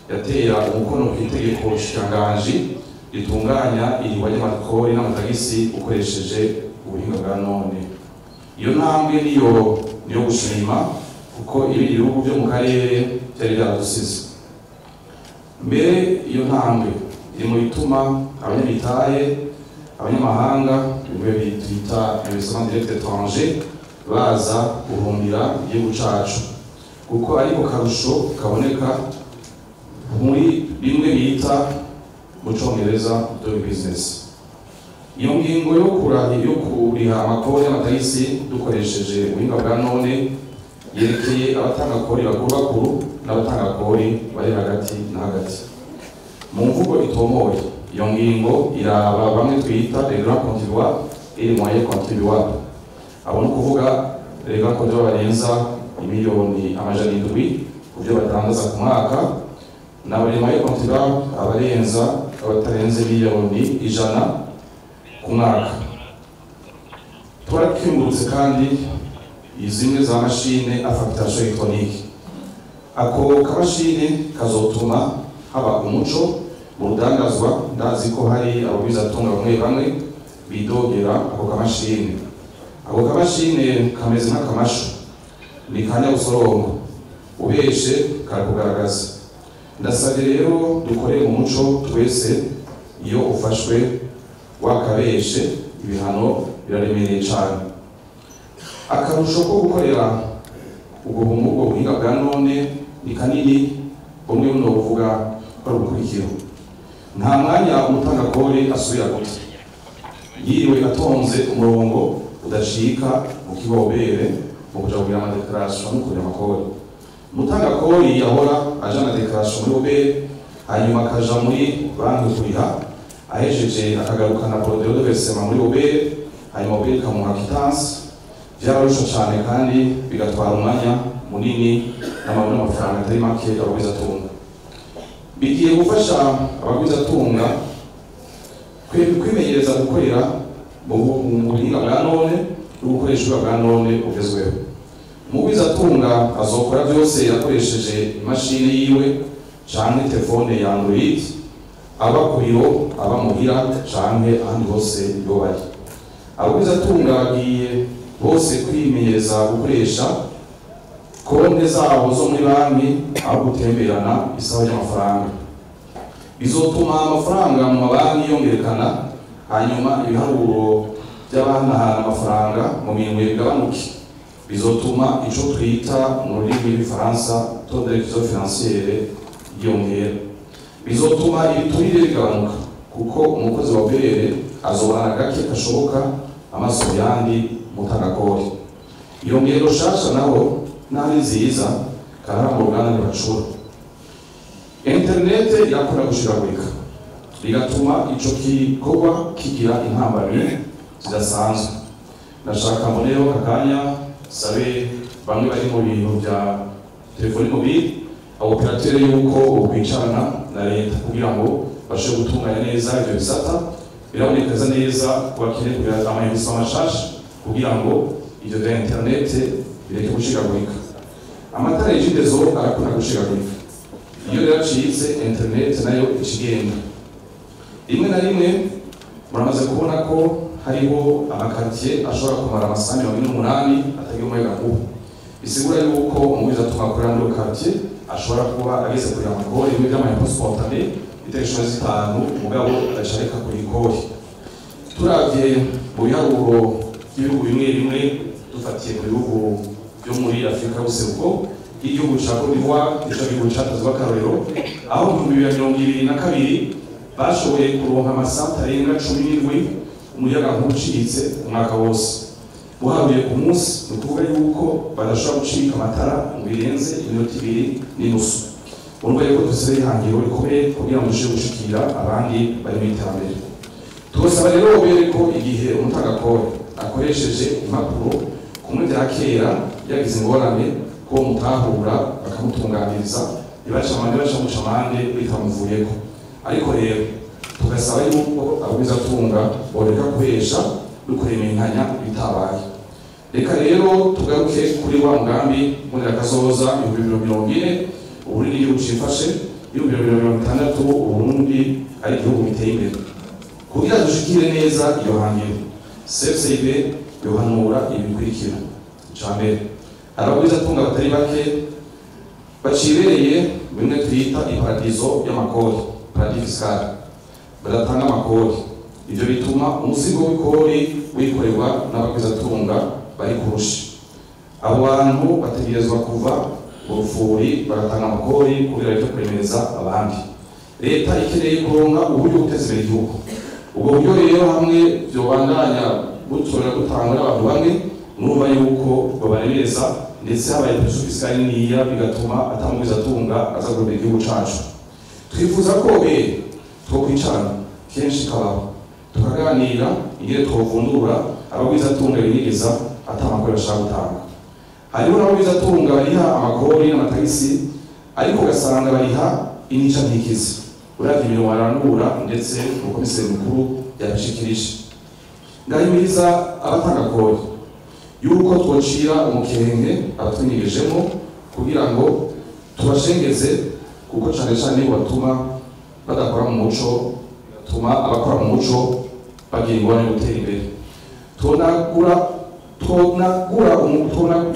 yatera umukono ku itegeko nshikiranganji ritunganya irihwa ry'amakori n'amatagisi ukoresheje ubuhinga bwa none. Iyo ntambwe niyo gushima, kuko ibindi bihugu byo mu karere byari byaradusize. Mbere iyo ntambwe iri mu bituma abanyamitahe, abanyamahanga, bimwe twita investissement direct étranger, baza guhumbira igihugu cacu, kuko ariko karusho kaboneka muri bimwe bita mu congereza doing business. Iyo ngingo yo kuriha amakori y'amatagisi dukoresheje ubuhinga bwa none yerekeye abatanga kori bakuru bakuru n'abatanga kori bari hagati na hagati. Mu mvugo itomoye, iyo ngingo iraba bamwe twita les grands contribuables et les moyens contribuables. Abo ni ukuvuga les grands contribuables barenza imiliyoni 700 ku byo batangaza ku mwaka, na les moyens contribuables abarenza abatarenze miliyoni 100 ku mwaka. Twarakingurutse kandi izimwe za mashine à facturation électronique. Ako kamashine kazotuma haba umuco mu rudandazwa. Ndazi ko hari abagwizatunga bamwe bamwe bidogera ako kamashine. Ako kamashine kameze nk'akamashu, ni kanyabusorongo, ubeshe karakugaragaza. Ndasabye rero dukore mu muco twese, iyo ufashwe wakabeshe ibihano biraremereye cyane. Akarusho ko gukorera ubwo buhinga bwa none ni kanini, bumwe buno buvuga ko ari ubukurikira. Nta mwanya umutanga kori asubira guta, yiriwe atonze umurongo udacika mu kibobere mu kuja kugira amadeclaration no kuriha amakori. Umutanga kori yahora ajana declaration muri OBR, hanyuma akaja muri banki kuriha, ahejeje akagarukana bordereau de versement muri OBR, hanyuma OBR ikamuha quittance. Byararusha cyane kandi bigatwara umwanya munini n'amafaranga atari make abagwizatunga. Bigiye gufasha abagwizatunga kwimenyereza gukorera mu buhinga bwa none no gukoresha ubuhinga bwa none bugezweho. Umugwizatunga azokora byose yakoresheje imashini yiwe canke telefone ya Android, aba ku biro, aba muhira canke ahandi hose yoba ari. Abagwizatunga bagiye bose kwimenyereza gukoresha konti zabo zo muri banki aho gutemberana isaha y'amafaranga. Bizotuma amafaranga mu mabanki yongerekana, hanyuma ibiharuro by'abahanahana amafaranga mu minwe bigabanuke. Bizotuma ico twita mu rurimi rw'igifaransa taux d'exclusion financière yiyongera. Bizotuma ibiturire bigabanuka, kuko umukozi wa OBR azobana gake kashoboka amaso yandi mutangakori. Iyo ngendo shasha naho nari nziza karara mu ruganda ntibacura. Internet irakunda gushiragurika, bigatuma ico gikorwa kigira intambamyi zidasanzwe. Ndashaka mbonereho aka kanya sabe bamwe bari mu bintu bya telefoni mobile, abaoperateur, yuko bokwicarana na leta kugira ngo bashobore gutunganya neza ivyo bisata. Birabonekeza neza ko bakeneye kugira ama mashasha kugira ngo ivyo vya internet bireke gucikagurika. Amatara Regideso arakunda gucikagurika, iyo rero acitse internet nayo ikigenda. Rimwe na rimwe muramaze kubona ko hariho ama quartier ashobora kumara amasaha 48 atagira umuyagankuba. Bisigura yuko umugwizatunga akorera muri quartier ashobora kuba ageze kuri amakori bimwe vy'ama impôts spontanés itariki 15, mugabo agaca areka kurikori. Turavye mu biharuro by'ibihugu bimwe bimwe, dufatiye mu bihugu byo muri Afurika y'ubuseruko, igihugu ca Côte d'Ivoire nico gihugu catazwe akarorero, aho mu 2022 bashoboye kuronka amasaha arenga 17 umuyagankuba ucitse umwaka wose. Uharuye ku munsi, ni ukuvuga yuko badashobora gucika amatara ngo birenze iminota 2.5. Urumva yuko dufise ihangiro rikomeye kugira ngo dushobore gushikira abandi bari mu iterambere. Tubasaba rero bere ko igihe umutangakori akoresheje impapuro kumwe vya kera yagize ingorane, ko mutahura bakamutunganiriza, ntibaca amande, baca amande bitamuvuyeko. Ariko rero tugasaba yuko abagwizatunga boreka kubesha no kuremenkanya bitabaye. Reka rero tugaruke kuri wa mugambi mbonera-kazoza 2040, Uburundi igihugu cifashe, 2060 Uburundi ari igihugu giteye imbere. Kugira dushikire neza iyo hangiro, CFCIB yohanura ibi bikurikira. Ica mbere, abagwizatunga batari bake bacibereye bimwe twita iparadizo y'amakori, paradis fiscal, badatanga amakori. Ivyo bituma umuzigo w'ikori wikorerwa n'abagwizatunga bari kurusha. Abo bantu bategerezwa kuva mu rufuri bagatanga amakori kugira icyo kuremereza abandi. Leta ikeneye kuronka uburyo bwo guteza imbere igihugu. Ubwo buryo rero hamwe vyobandanya butorera gutangwa n'abantu bamwe, murumva yuko babaremereza, ndetse habaye pression fiscale niniya, bigatuma atamugwizatunga aza guhomba igihugu cacu. Twifuza ko be twokwicarana kenshi kabaho tukaganira ingene twovundura abagwizatunga binyegeza ata amakori bashaka gutanga. Hariho n'abagwizatunga bariha amakori n'amatagisi, ariko ugasanga bariha inica ntikize. Uravye imirimo barangura, ndetse umukomiseri mukuru yabishikirije. Ndahimiriza abatanga kori yuko twocira umukenge abatwinyegejemo kugira ngo tubashengeze, kuko cane cane batuma badakora mu muco, tuma abakora mu muco bagira ingorane yo gutera imbere. Tonagura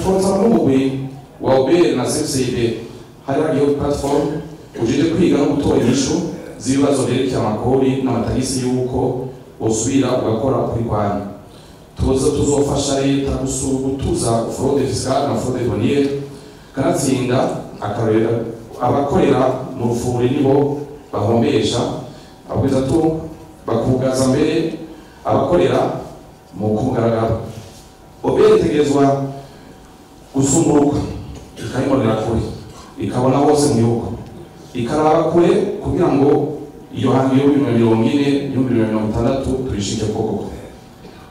tonsaba n'umugwi wa OBR na CFCIB, hari hariho platform ujije kwiga no gutora inyishu z'ibibazo vyerekeye amakori n'amatagisi, yuko wosubira ugakora ukuri kwanyu. Tuza tuzofasha leta gutuza fraude fiscale na fraude douanière. Kanatsinda akarorera abakorera mu rufuri nibo bahombesha abagwizatunga, bakugaza mbere abakorera mu kumugaragaro. OBR itegerezwa gusumburuka ikayibonera kure, ikabona hose mu gihugu, ikaraba kure kugira ngo iyo hangiro y'ibihumbi 40, 2060 tuyishike koko.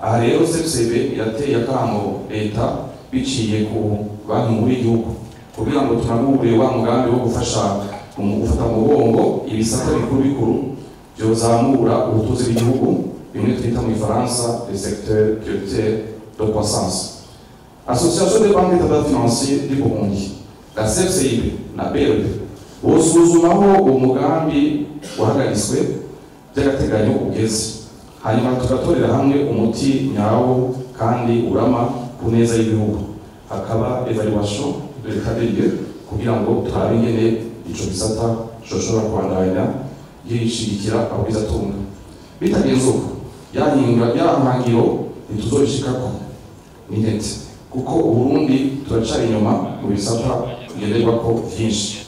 Aha rero CFCB irateye akamo leta biciye ku Banki Nkuru y'igihugu kugira ngo tunagure wa mugambi wo gufasha mu gufata mu mugongo ibisata bikuru bikuru byozamura ubutunzi bw'igihugu, bimwe twita mu Gifaransa les secteurs prioritaires de croissance. Association des banques d'état financiers du Burundi, la CFCIB na BRB bosuzuma aho uwo mugambi wahagaritswe by'agateganyo ugeze, hanyuma tugatorera hamwe umuti nyawo kandi urama ku neza y'igihugu, hakaba évaluation de l'état des lieux kugira ngo turabe ingene ico gisata coshobora kubandanya gishigikira abagwizatunga. Bitagenze uko, yahinga ya hangiro ntituzobishikako n'intete, kuko Uburundi turacari inyuma mu bisata ngenderwako vyinshi.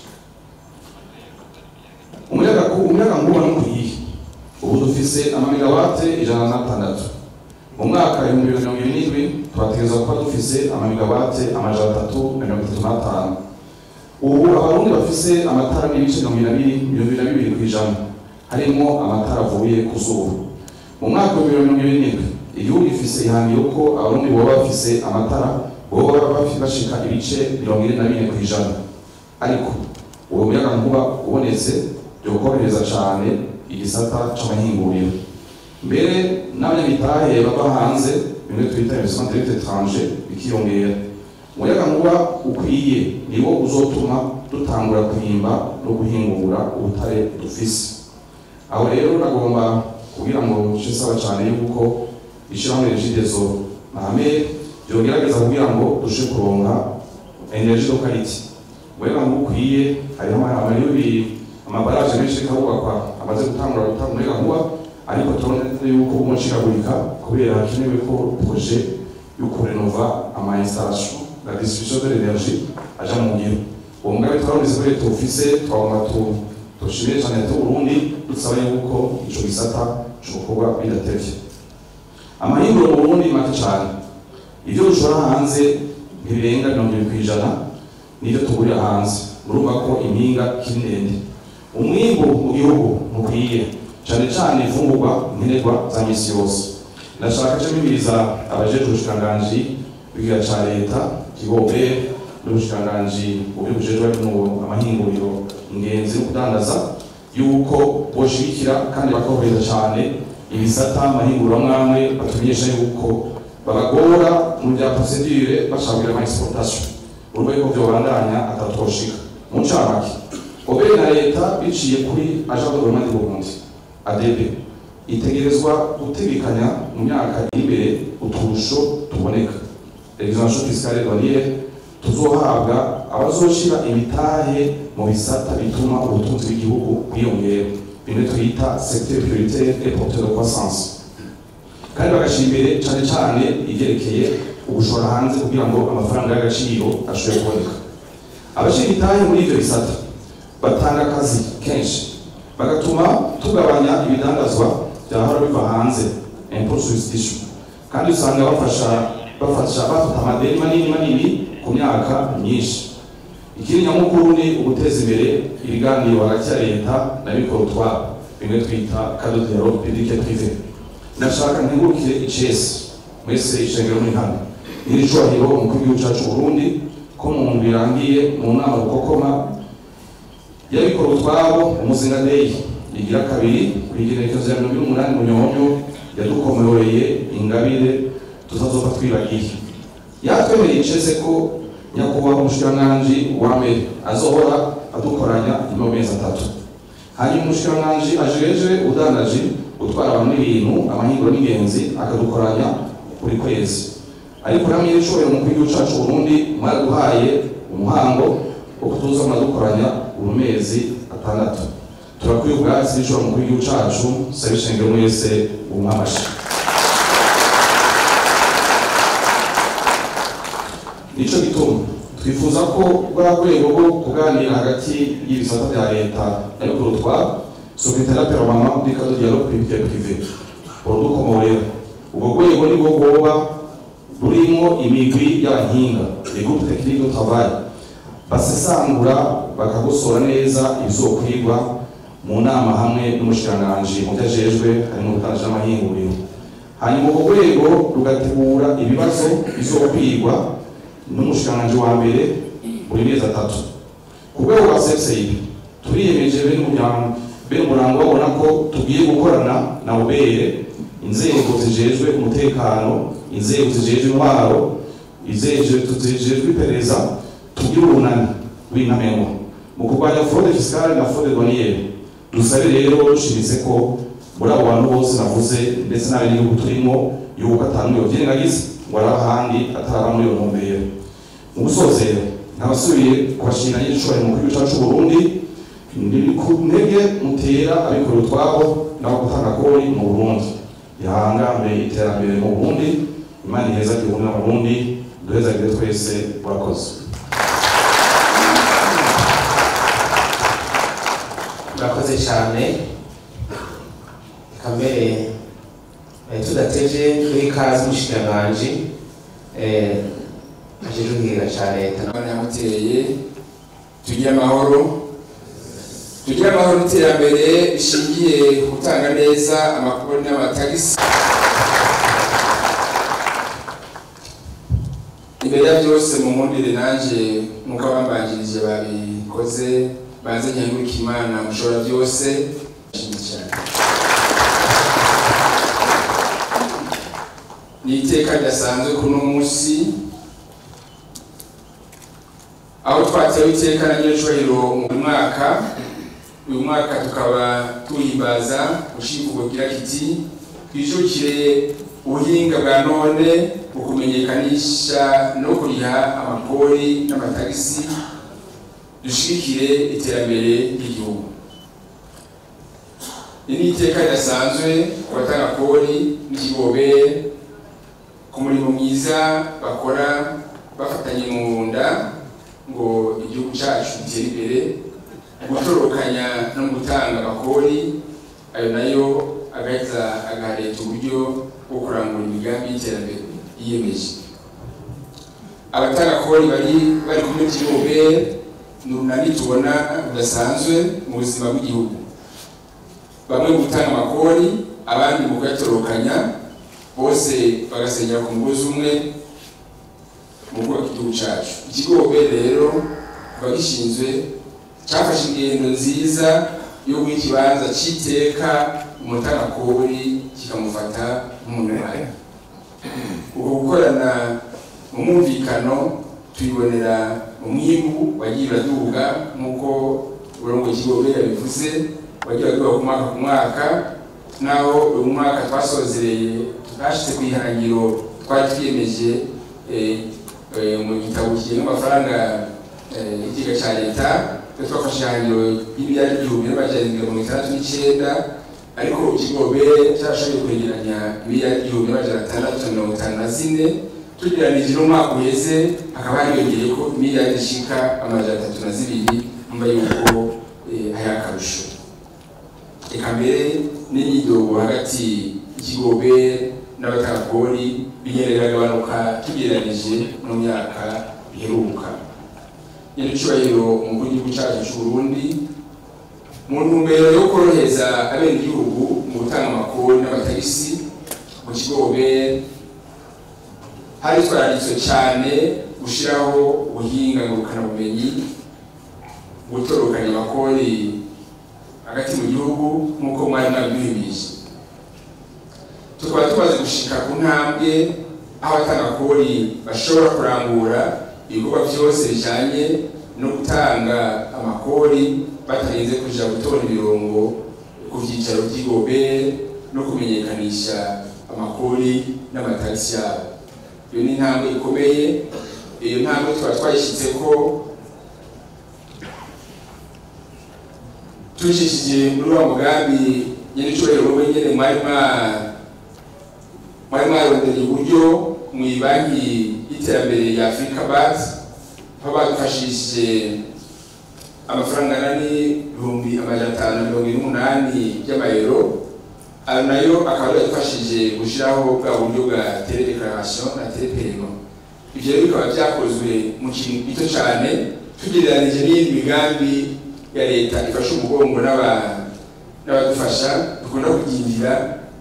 Umuyagankuba ntukwiye. Ubu dufise amamegawate 106. Mu mwaka 2027 twategerezwa kuba dufise amamegawate 335. Ubu Abarundi bafise amatara n'ibice 22% harimwo amatara avuye ku zuba. Mu mwaka wa 2027 igihugu gifise ihangiro ko Abarundi boba bafise amatara boba bashika ibice 44%. Ariko uwo muyagankuba ubonetse byokorohereza cane igisata c'amahinguriro. Mbere n'abanyamitahe bava hanze, bimwe twita investissement direct étranger, bikiyongera. Umuyagankuba ukwiye niwo uzotuma dutangura kwimba no guhingura ubutare dufise. Aho rero nagomba kugira ngo nsaba cyane yuko ishyirahamwe Regideso na AMER byogerageza kugira ngo dushe kuronka énergie de qualité. Umuyagankuba ukwiye, hariho amabaraje menshi karubakwa amaze gutangura gutanga umuyagankuba, ariko turabona yuko umucikagurika kubera hakenewe ko projet yo kurenova ama installation la distribution de l'énergie aja mu ngiro. Uwo mugambi twarumvise ko leta ufise, twagomba tushimire cyane leta y'Uburundi, dusaba yuko ico gisata cokorwa bidatevye. Amahinguro mu Burundi make cane, ivyo dushora hanze ntibirenga 70% n'ivyo tugurira hanze. Murumva ko impinga kiri ndende. Umwimbu mu gihugu ntukwiye, cane cane imfungurwa nkenerwa za misi yose. Ndashaka nshimiriza abajejwe ubushikiranganji bw'igihugu ca leta Kigobe n'ubushikiranganji bujejwe amahinguriro, ingenzi no kudandaza, yuko boshigikira kandi bakorohereza cane ibisata amahinguriro amwe batumenyesha yuko babagora mu bya procédure bashaka ama exportation. Urumva yuko vyobandanya atatoshika. Mu ncamake, OBR na leta biciye kuri Agence de développement du Burundi ADB itegerezwa gutegekanya mu myaka iri imbere uturusho tuboneka, exemption fiscale douanière, tuzohabwa abazoshira imitahe mu bisata bituma ubutunzi bw'igihugu bwiyongera, bimwe twita secteur prioritaire et porteur de croissance, kandi bagashira imbere cane cane ivyerekeye ugushora hanze kugira ngo amafaranga y'agaciro ashobore kuboneka. Abashira imitahe muri ivyo bisata batanga akazi kenshi, bagatuma tugabanya ibidandazwa byahora biva hanze, import substitution, kandi usanga bafasha bafata amadeni manini manini ku myaka myinshi. Ikindi nyamukuru ni uguteza imbere ibiganiro hagati ya leta n'abikora utwabo, bimwe twita cadre de dialogue public et privé. Ndashaka nkengurukire icese mwese ishengero muri hano nyiricubahiro umukuru w'igihugu cacu Burundi, ko mu ndwi irangiye mu nama rukokoma y'abikora utwabo Umuzinga Day igira kabiri kw'igenekerezo rya 28 Munyonyo yadukomoreye ingabire tutazopfa twibagiye. Yatwemereye icese ko nyakubahwa umushikiranganji wa mbere azohora adukoranya nyuma y'amezi 3, hanyuma umushikiranganji ajeje udandaji gutwara abantu n'ibintu, amahinguro n'ingenzi akadukoranya buri kwezi. Ariko namwe nyiricubahiro umukuru w'igihugu cacu Burundi mwaraduhaye umuhango wo kutuza muradukoranya buri mezi 6. Turakwiye ubwatsi nyiricubahiro umukuru w'igihugu cacu, sabe ishengero mwese umwamashi. Nico gituma twifuza ko rwa rwego rwo kuganira hagati y'ibisata vya leta n'abikora utwabo, secrétariat permanent du cadre de dialogue public et privé, urudukomorera. Ubwo rwego nibwo rwoba rurimwo imigwi y'abahinga, les groupes techniques de travail, basesangura bakagosora neza ibizokwigwa mu nama hamwe n'umushikiranganji mu vyajejwe harimwo ubudandaji n'amahinguriro. Hanyuma urwo rwego rugategura ibibazo bizokwigwa n'umushikiranganji wa mbere buri mezi 3. Ku rwego rwa CFCIB turiyemeje bene umurango babona ko tugiye gukorana na OBR, inzego zijejwe umutekano, inzego zijejwe intwaro, inzego zijejwe iperereza, tugire urunani rw'intamenwa mu kurwanya fraude fiscale na fraude douanière. Dusabe rero dushimitse ko muri abo bantu bose navuze ndetse n'abenegihugu turimo yuko atanu yovyirengagiza ngo araba ahandi ataraba muri iyo ntumbero. Mu gusozera nkabasubiye kubashimira nyiricubahiro umukuru w'igihugu cacu Burundi ni ku ntege mutera abikorera utwabo n'abagutanga kori mu Burundi. Ihangambe iterambere mu Burundi, Imana ihezagire Uburundi n'Abarundi, duhezagire twese. Murakoze. Murakoze cyane. Reka mbere tudateje duhe ikaze umushikiranganji ajejwe ikigega ca leta. Imana yamuteye tugire amahoro, tugire amahoro n'iterambere bishingiye ku gutanga neza amakuru n'amatagisi. Imbere ya byose mu nkundire nanje nk'uko abambanjirije babikoze, banze nkenguruke Imana mushobora byose. Nshimye cyane. Ni iteka ridasanzwe kuno munsi aho twatewe iteka na nyiricubahiro mu mwaka. Uyu mwaka tukaba tuhimbaza ushivugo gira kiti: twijukire ubuhinga bwa none mu kumenyekanisha no kuriha amakori n'amatagisi, dushigikire iterambere ry'igihugu. Iri ni iteka ridasanzwe ku batanga kori n'ikigobe ku murimo mwiza bakora bafatanye mu nda ngo igihugu cyacu gitere imbere, gutorokanya no gutanga amakori, ayo nayo agaheza agaha leta uburyo bwo kurangura imigambi y'iterambere yiyemeje. Abatanga kori bari kumwe n'ikigobe ni urunani tubona rudasanzwe mu buzima bw'igihugu, bamwe mu gutanga amakori, abandi mu kuyatorokanya, bose bagasenyera ku mugozi umwe mu kubaka igihugu cyacu. Ikigobe rero kuva gishinzwe cyafashe ingendo nziza yo guha ikibanza cy'iteka umutangakori, kikamufata nk'umunywanyi. Uko gukorana mu mwumvikano tuyibonera mu mwimbu wagiye uraduga, nk'uko uburongo ikigobe yabivuze, wagiye uraduga ku mwaka ku mwaka. Naho uyu mwaka twasozereye twashyize ku ihangiro twari twiyemeje mu gitabo kigenga amafaranga y'ikigega cya leta, twafashe ihangiro y'imiliyari 1769, ariko ikigobe cyarashoboye kwegeranya miliyari 1654. Tugereranije n'umwaka uheze hakaba hariyongeye ko miliyari zishika 302, mba yuko hari akarusho. Eka mbere n'imyidogo hagati y'ikigobe n'abatangakori bigenda biragabanuka tugereranije no mu myaka iheruka. Nyiricubahiro umukuru w'igihugu cyacu cy'u Burundi, mu ntumbero yo korohereza abenegihugu mu gutanga amakori n'amatagisi, mu kigobe haritwararitse cyane gushyiraho ubuhinga ngurukanabumenyi, gutorokanya amakori hagati mu gihugu nk'uko mwari mwabiduhimije. Tukaba tumaze gushika ku ntambwe aho abatangakori bashobora kurangura ibikorwa byose bijanye no gutanga amakori batarinze kuja gutora imirongo ku vyicaro vy'igobe no kumenyekanisha amakori n'amatagisi yabo. Iyo ni intambwe ikomeye. Iyo ntambwe tukaba twayishitseko tubicishije muri wa mugambi nyiricubahiro wenyene mwari mwarondereye uburyo mu banki y'iterambere ya Africa BAT, aho badufashishije amafaranga angana n'548,000 by'amayero. Ayo nayo akaba yadufashije gushyiraho bwa buryo bwa télédéclaration na télépaiement. Ibyo rero bikaba byakozwe mu kintu gito cyane tugereranije n'iyindi migambi ya leta ifasha umugongo n'abadufasha dukunda kugindira,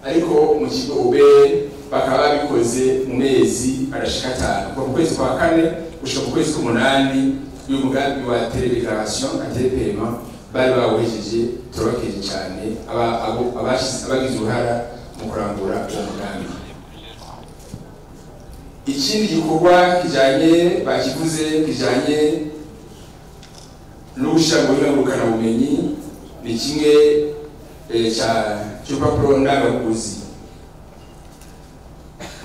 ariko mu kigo OBR bakaba babikoze mu mezi arashika 5, kuva mu kwezi kwa 4 gushika mu kwezi k'umunani. Uyu mugambi wa télédéclaration na télépaiement bari bawuhejeje. Turabakeje cyane abagize uruhara mu kurangura uwo mugambi. Ikindi gikorwa kijanye bakivuze kijanye no gushyira mu buhinga ngurukanabumenyi ni kimwe cy'urupapuro ndangabuguzi.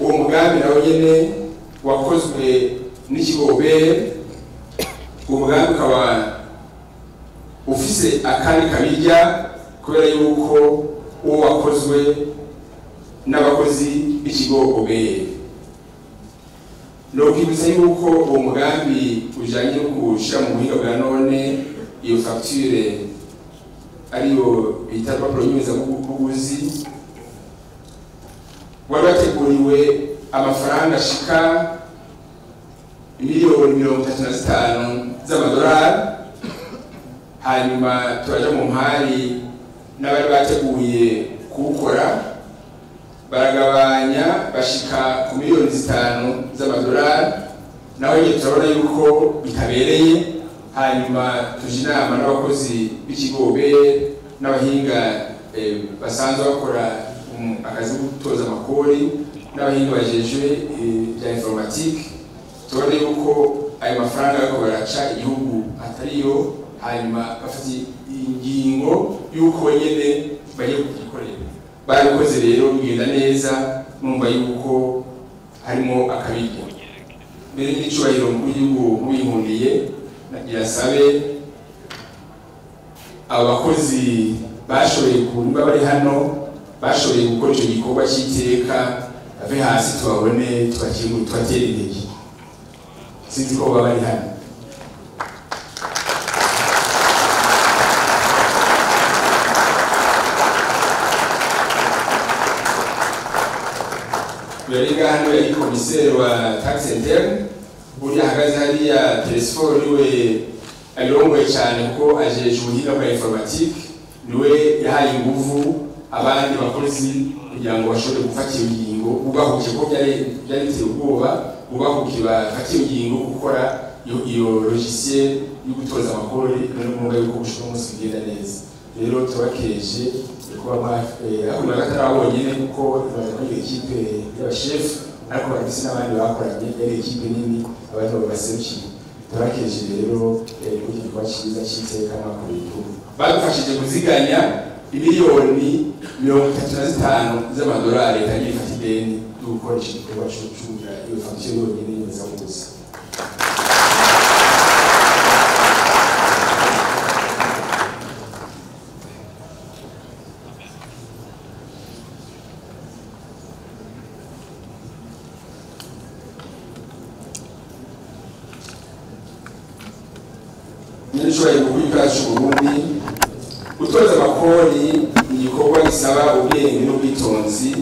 Uwo mugambi nawo nyene wakozwe n'ikigo OBR. Uwo mugambi ukaba ufise akandi kabirya kubera yuko uwo wakozwe n'abakozi b'ikigo OBR. No kwibutsa yuko uwo mugambi ujanye no gushyira mu buhinga bwa none iyo facture ariyo bita urupapuro nyemezabuguzi wari wateguriwe amafaranga ashika miliyoni 35 z'amadolari. Hanyuma turaja mu mpari n'abari bateguye kuwukora, baragabanya bashika ku miliyoni 5 z'amadolari. Naho nyine turabona yuko bitabereye. Hanyuma tuja inama n'abakozi b'ikigo OBR n'abahinga basanzwe bakora akazi ko gutoza amakori. n'abahinga bajejwe bya informatique, tubone yuko ayo mafaranga ariko baraca igihugu atariyo, hanyuma bafata ingingo yuko nyene bagiye kugikorera. Barabikoze rero bigenda neza, numva yuko harimo akabirya. Mbere y'icubahiro mukuru w'igihugu mubinkundiye, nagira sabe abo bakozi bashoboye kuba bari hano, bashoboye gukora ico gikorwa c'iteka, bave hasi tubabone, tubakingure, tubatere intege. Sinzi ko baba bari hano. Yari hano yari komiseri wa taxe interne, burya ahagaze hariya Telesfor niwe abirongoye cyane kuko ajeje ubuhinga bwa informatique, niwe yahaye inguvu abandi bakozi kugira ngo bashobore gufata iyo ngingo, bubahuke kuko byari biteye ubwoba, bubahuke bafata iyo ngingo gukora iyo logiciel yo gutoza amakori, none mwumva yuko gushika umunsi bigenda neza. Rero tubakeje kuba hakurya batarabonyene kuko baza kuri equipe y'abashefu, ariko barafise n'abandi bakoranye, yari equipe nini abantu babaserukiye. Turakeje rero kuri iki gikorwa cyiza cy'iteka mwakoreye igihugu. Badufashije kuziganya imiliyoni 35 z'amadolari leta yagiye ifata ideni ryo gukora iki gikorwa cyo kugira iyo fagitire yonyine y'inyemezabuguzi. Nyir'icubahiro mukuru w'igihugu c'u Burundi, gutoza amakori ni igikorwa gisaba ubwenge n'ubwitonzi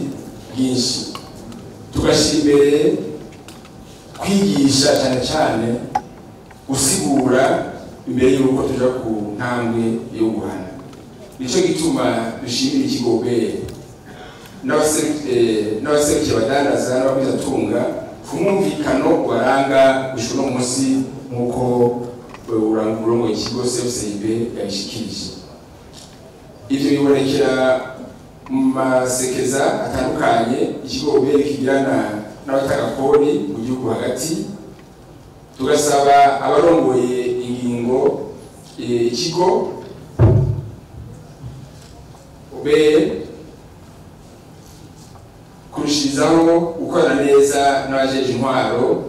bwinshi, tugashyira imbere kwigisha cyane cyane gusigura imbere y'uko tuja ku ntambwe yo guhana. Nico gituma dushimira ikigo OBR n'abaserukiye abadandaza n'abagwizatunga ku mwumvikano waranga gushika uno munsi nk'uko urongoye ikigo CFCIB yabishikirije. Ivyo bibonekera mu masekeza atandukanye ikigo OBR kigirana n'abatanga kori mu gihugu hagati. Tugasaba abarongoye ingingo ikigo OBR kurushirizaho gukorana neza n'abajeje intwaro,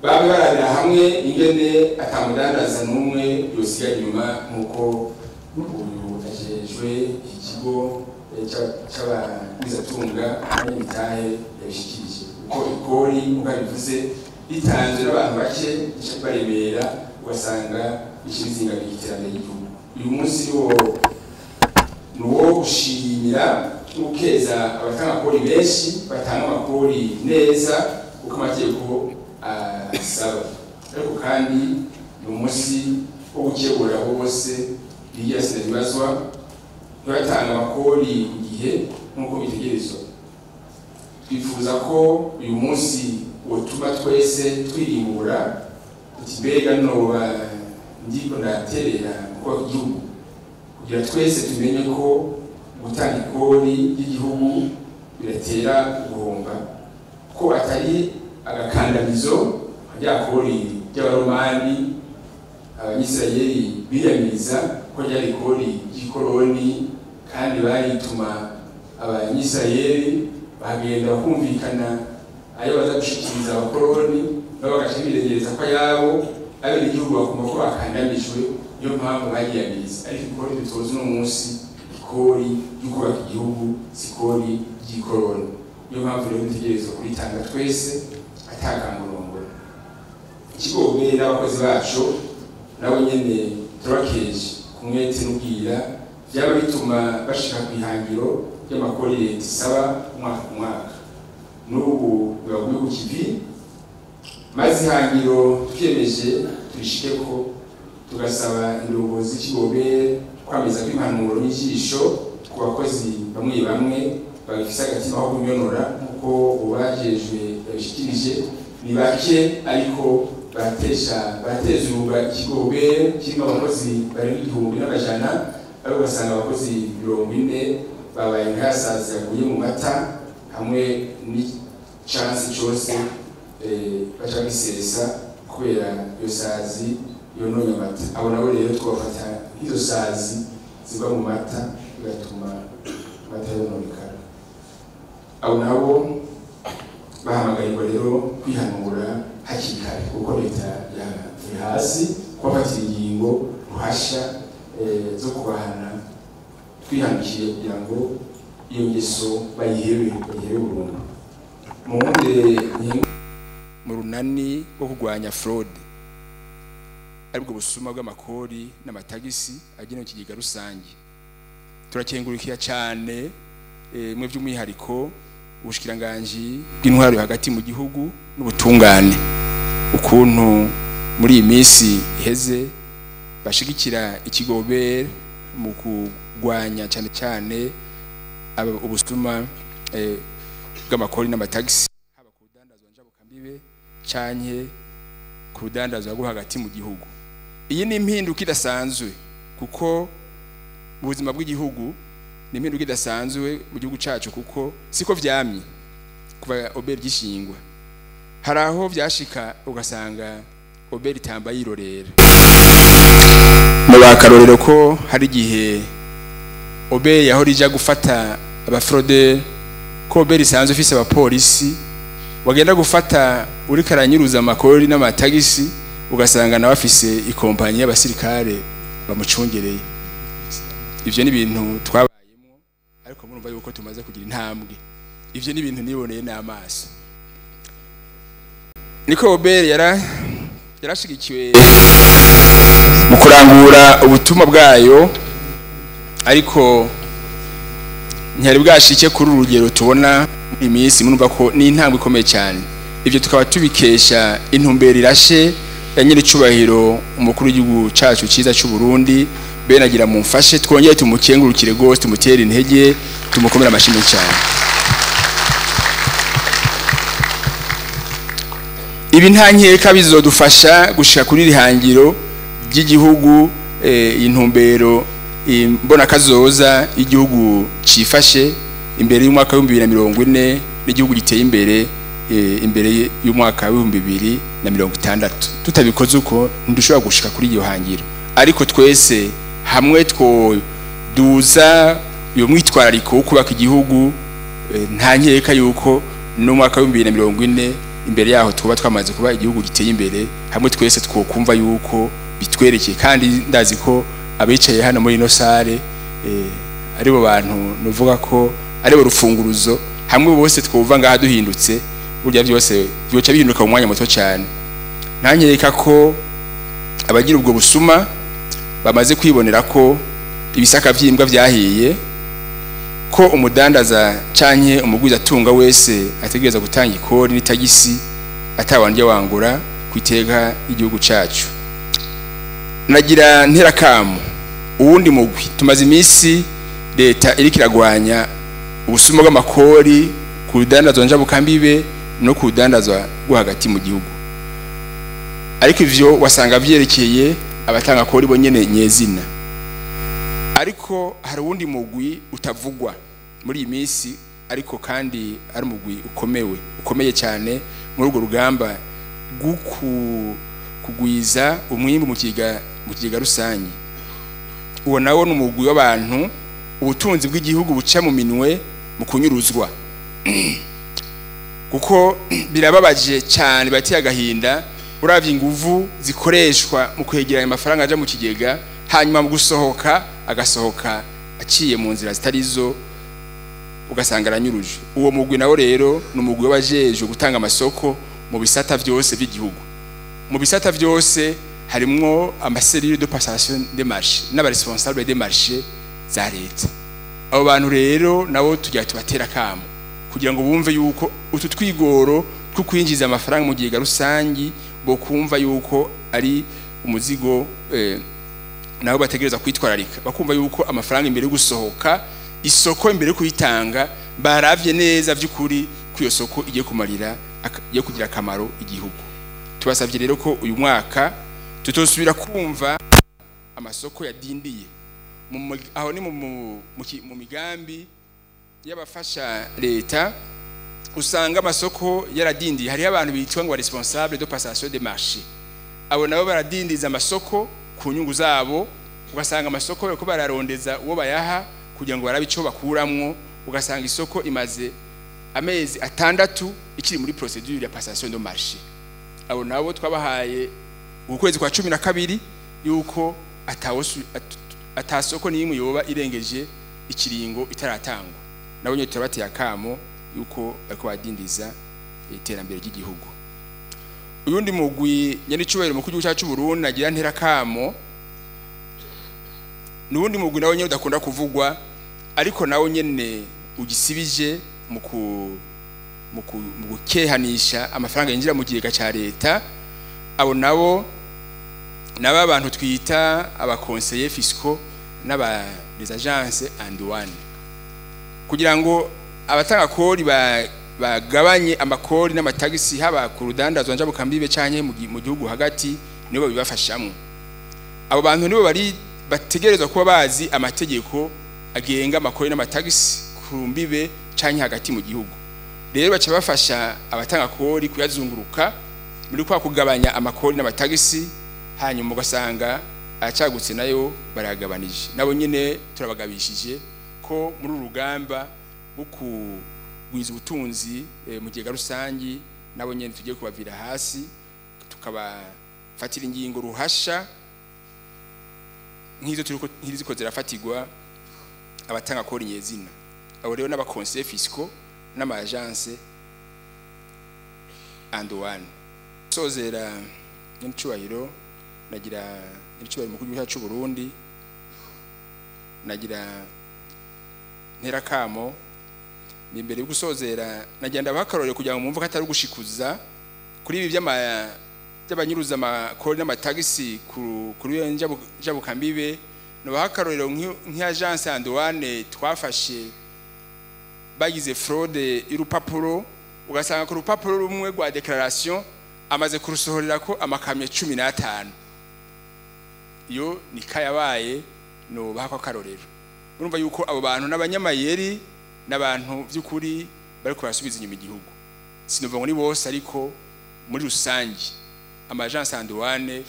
babe barabira hamwe ingene atamudandaza n'umwe yosigara inyuma nk'uko uyu ajejwe ikigo c'abagwizatunga n'imitahe yabishikirije. Kuko ikori nk'uko abivuze ritanzwe n'abantu bake rica ribaremera, ugasanga rica rizingamira iterambere ry'igihugu. Uyu munsi ni uwo gushimira no gukeza abatanga kori benshi batanga amakori neza uko amategeko asaba, ariko kandi ni umunsi wo gukebura bose bigira sinabibazwa ntibatanga amakori ku gihe nk'uko bitegerezwa. Twifuza ko uyu munsi wotuma twese twirimbura tuti mbega noba ndiko ndaterera kubaka igihugu, kugira twese tumenye ko gutanga ikori ry'igihugu biratera guhomba, ko atari agakandamizo rya kori ry'abaromani abanyisirayeli biyamiriza ko ryari ikori ry'ikoroni, kandi barituma abanyisirayeli bagenda kumvikana ayo baza gushikiriza abakoroni, nabo bagaca biregereza ko ayabo abenegihugu bakumva ko bakandamijwe, niyo mpamvu bagiyamiriza. Ariko ikori dutoza uno munsi ikori ry'ukubaka igihugu, si ikori ry'ikoroni. Niyo mpamvu rero dutegerezwa kuritanga twese atakamurongora. Ikigo OBR n'abakozi bacu nabo nyene turabakeje ku mwete n'ubwira byaba bituma bashika ku ihangiro ry'amakori leta isaba umwaka ku mwaka. N'ubu bibaguye ku kivi, maze ihangiro twiyemeje turishikeko, tugasaba indongozi z'ikigo OBR kwameza kw'impanuro n'ijisho ku bakozi bamwe bamwe bagifise agatima ko kunyonora nk'uko ubajejwe yabishikirije. Ni bake ariko bateza ikigo OBR kirimo abakozi barenga 1500, ariko ugasanga abakozi 40 Babaye nk'asazi yaguye mu mata, hamwe n'icansi cose baca gisesa kubera iyo sazi yononye amata. Abo nabo rero twabafata nk'izo sazi ziva mu mata bigatuma amata yononekara. Abo nabo bahamagarirwa rero kwihanura hakiri kare, kuko leta yari hasi kubafatira ingingo ruhasha zo kubahana twihanukiriye kugira ngo iyo ngeso bayihebe burundu. Mu runani rwo kurwanya fraude, aribwo busuma bw'amakori n'amatagisi agenewe ikigega rusange, turakengurukira cyane mwe by'umwihariko ubushikiranganji bw'intwaro hagati mu gihugu n'ubutungane, ukuntu muri iyi minsi iheze bashigikira ikigobere mu kurwanya cyane cyane ubusuma bw'amakori n'amatagisi, haba ku rudandazwa njabukambibe canke ku rudandazwa rwo hagati mu gihugu. Iyi ni impinduka idasanzwe, kuko mu buzima bw'igihugu ni impinduka idasanzwe mu gihugu cacu, kuko siko vyamye kuva OBR gishingwa. Hari aho vyashika ugasanga OBR itamba yirorera. Mu bakarorero ko hari igihe OBR yahora ija gufata abafraude, ko OBR isanzwe ifise abapolisi wagenda gufata uri karanyuruza amakori n'amatagisi, ugasanga nawe afise ikompanyi y'abasirikare bamucungereye. Ivyo ni ibintu twabayemo, ariko murumva yuko tumaze kugira intambwe. Ivyo ni ibintu niboneye n'amaso. Niko OBR yarashigikiwe mu kurangura ubutumwa bwayo, ariko ntiyari bwashike kuri urugero tubona muri minsi. Murumva ko ni intambwe ikomeye cyane. Ivyo tukaba tubikesha intumbero irashe ya nyiricubahiro umukuru w'igihugu cacu ciza cy'u Burundi. Benagira mumfashe twongere tumukengurukire gose, tumutere intege, tumukomere amashimwe cyane. Ibi nta nkeka bizodufasha gushika kuri rihangiro ry'igihugu, intumbero mbona kazoza igihugu cifashe imbere y'umwaka wa 2040 n'igihugu giteye imbere imbere y'umwaka wa 2060. Tutabikoze uko ntidushobora gushika kuri iyo hangiro, ariko twese hamwe twoduza uyo mwitwarariko wo kubaka igihugu, nta nkeka yuko n'umwaka wa 2040 imbere yaho tuba twamaze kuba igihugu giteye imbere, hamwe twese twokumva yuko bitwerekeye. Kandi ndazi ko abicaye hano muri ino sare aribo bantu nuvuga ko aribo rufunguruzo, hamwe bose twuva ngaha duhindutse, burya byose byoca bihinduka mu mwanya muto cyane. Ntanyereka ko abagira ubwo busuma bamaze kwibonera ko ibisaka by'imbwa byahiye, ko umudandaza canke umugwiza atunga wese ategereza gutanga ikori n'itagisi atawandya wangura kwiteka igihugu cacu. Nagira nterakamu uwundi mugwi. Tumaze iminsi leta iriko iragwanya ubusuma bw'amakori ku rudandazwa njabukambibe no ku rudandazwa rwo hagati mu gihugu, ariko ivyo wasanga vyerekeye abatanga kori bonyene nyezina. Ariko hari uwundi mugwi utavugwa muri iyi minsi, ariko kandi ari umugwi ukomeye cyane muri urwo rugamba kugwiza umwimbu mu kigega rusange. Uwo nawo ni umugwi w'abantu ubutunzi bw'igihugu buca mu minwe mu kunyuruzwa, kuko birababaje cyane, bateye agahinda uravye inguvu zikoreshwa mu kwegeranya amafaranga aja mu kigega, hanyuma mu gusohoka agasohoka aciye mu nzira zitarizo, ugasanga aranyuruje. Uwo mugwi nawo rero ni umugwi w'abajejwe gutanga amasoko mu bisata vyose by'igihugu. Mu bisata vyose harimwo amaserire de passation des marchés n'abaresponsable des marchés za leta. Abo bantu rero nabo tujya tubatera kamo kugira ngo bumve yuko utu twigoro two kwinjiza amafaranga mu gihe rusangi, bo kumva yuko ari umuzigo nabo bategereza kwitwararika, bakumva yuko amafaranga imbere yo gusohoka isoko imbere yo kuyitanga baravye neza by'ukuri ku iyo soko igiye kumarira yo kugira akamaro igihugu. Tubasavye rero ko uyu mwaka tutosubira kumva amasoko yadindiye aho ni mu migambi y'abafasha leta usanga amasoko yaradindiye. Hariho abantu bitwa ngo responsable de passation de marché, abo nabo baradindiza amasoko ku nyungu zabo, ugasanga amasoko bariko bararondeza uwo bayaha kugira ngo barabe ico bakuramwo, ugasanga isoko imaze amezi 6 ikiri muri procédure ya passation de marché. Abo nabo twabahaye ukwezi kwa 12 yuko atasoko n'imwe yoba irengeje ikiringo itaratangwa. Nabo nyine turabateye akamo yuko bariko badindiza iterambere ry'igihugu. Uyundi mugwi nyenicubahiro mu gihugu cyacu Burundi nagira ntera kamo, nuwundi mugwi nawo nyene udakunda kuvugwa ariko nawo nyene ugisibije mu gukehanisha amafaranga yinjira mu kigega ca leta. Abo nabo naba abantu twita aba conseillers fiscaux n'aba les agences en douane, kugira ngo abatanga kori bagabanye amakori n'amatagisi haba ku rudandazwa njabukambibe canke mu gihugu hagati, nibo bibafashamwe. Abo bantu nibo bari bategerezwa kuba bazi amategeko agenga amakori n'amatagisi ku mbibe canke hagati mu gihugu. Rero baca bafasha abatanga kori kuyazunguruka muri kwa kugabanya amakori n'amatagisi, hanyuma ugasanga acagutse nayo baragabanije. Nabo nyine turabagabishije ko muri urugamba rwo kugwiza ubutunzi mu kigega rusangi, nabo nyine tugiye kubavira hasi tukabafatira ingingo ruhasha nk'izo turiko nk'iziko zirafatirwa abatanga kori nyezina. Abo rero n'aba conseillers fiscaux n'ama agence en douane. Sozera n'icyubahiro nagira n'icyubahiro mu gihugu cyacu Burundi, nagira ntera kamo imbere yo gusozera nagenda bakarore kugira ngo mumve ko atari gushikuza kuri ibi by'abanyuruza amakori n'amatagisi kuri njabukambibe. No bakarorero nk'agence en douane twafashe bagize fraude y'urupapuro, ugasanga ku rupapuro rumwe rwa declaration amaze kurusohorera ko amakamyo 15. Iyo ni kayabaye no bahako karorero. Urumva yuko abo bantu n'abanyamayeri n'abantu by'ukuri bari kubasubiza inyuma igihugu. Sinova ngo ni bose, ariko muri rusangi ama agence en douane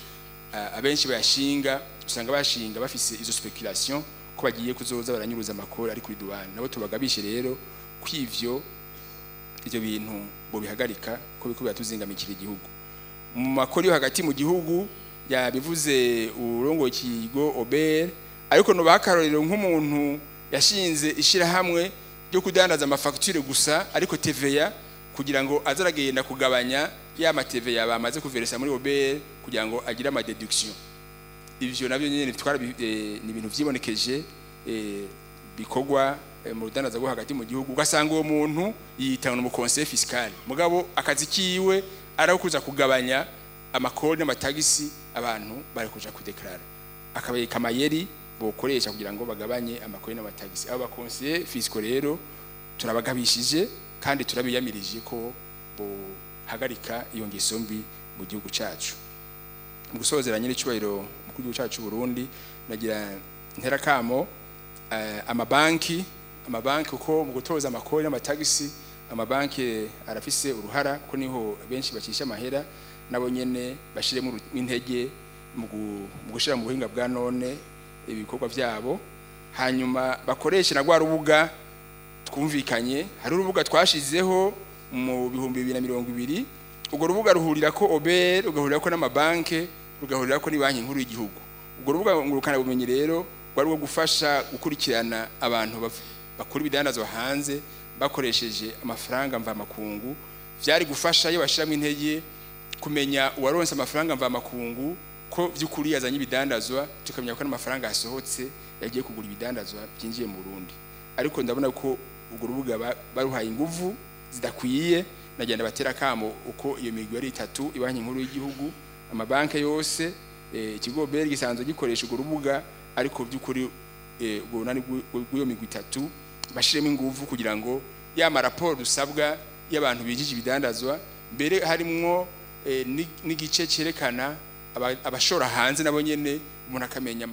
abenshi bayashinga usanga bashinga bafise izo speculation ko bagiye kuzoza baranyuruza amakori ari kuri douane. Nabo tubagabishe rero kwivyo ivyo bintu bo bihagarika ko biko biratuzingamikira igihugu. Mu makori yo hagati mu gihugu yabivuze urongo ikigo Ober, ariko no bakarorero nk'umuntu yashinze ishirahamwe ryo kudandaza amafacture gusa ariko TVA, kugira ngo azaragenda kugabanya ya ma TVA bamaze kuveresa muri Ober kugira ngo agire ama deduction. Ivyo navyo nyene bitwara ni ibintu vyibonekeje bikogwa mu rudandaza rwo hagati mu gihugu, ugasanga uwo muntu yitanga mu conseil fiscal, mugabo akazi kiwe arakuza kugabanya amakori n'amatagisi abantu bari kuja kudeklara, akabereka amayeri bokoresha kugira ngo bagabanye amakori n'amatagisi. Abo ba conseil fiscal rero turabagabishije kandi turabiyamirije ko bohagarika iyo ngeso mbi mu gihugu cacu. Mu gusozera nyiri cyubahiro mu gihugu cacu Burundi, nagira ntera kamo amabanki uko mu gutoza amakori n'amatagisi amabanki arafise uruhara ko niho benshi bacisha amahera, nabo nyene bashiremo intege mu gushira mu buhinga bwa none ibikorwa byabo, hanyuma bakoreshe na rwa rubuga twumvikanye. Hari urubuga twashizeho mu 2020, urwo rubuga ruhurira ko Ober, rugahurira ko n'amabanki, rugahurira ko ni banki nkuru y'igihugu. Urwo rubuga ngurukana bumenyi rero rwari rwo gufasha gukurikirana abantu bakora ibidandazwa hanze bakoresheje amafaranga mvamakungu. Vyari gufasha iyo bashiramo intege kumenya uwaronse amafaranga mvamakungu ko by'ukuri yazanye ibidandazwa, tukamenya ko n'amafaranga yasohotse yagiye kugura ibidandazwa byinjiye mu Burundi. Ariko ndabona ko urwo rubuga baruhaye inguvu zidakwiye. Nagenda batera kamo uko iyo migwi ari itatu, ibanki nkuru y'igihugu, amabanki yose, ikigo BR gisanzwe gikoresha urwo rubuga, ariko by'ukuri ubwo runani rw'iyo migwi itatu bashiremo inguvu kugira ngo ya maraporo dusabwa y'abantu bijije ibidandazwa, mbere harimwo n'igice cyerekana abashora hanze nabo nyene umuntu akamenya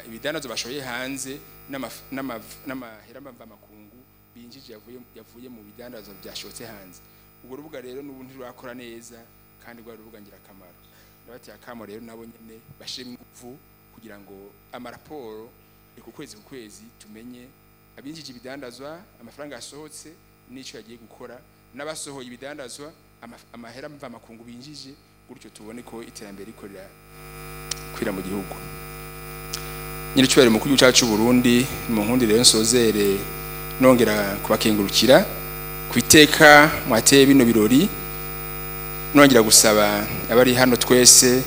ibidandazwa bashoye hanze n'amahera mvamakungu. Binjije yavuye mu bidandazwa byashotse hanze. Ubwo rubuga rero n'ubu ntirurakora neza, kandi rwa rubuga ngirakamaro. Ndabateye akamo rero nabo nyene bashiremo ingufu kugira ngo amaraporo ku kwezi ku kwezi tumenye abinjije ibidandazwa, amafaranga yasohotse n'ico yagiye gukora, n'abasohoye ibidandazwa, amahera mva makungu binjije, gutyo tubone ko iterambere rikorera kwira mu gihugu. Nyiricyubahiro mukuru w'igihugu cyacu Burundi, mu nkundi rero nsozere nongera kubakengurukira ku iteka mwateye bino birori, nongera gusaba abari hano twese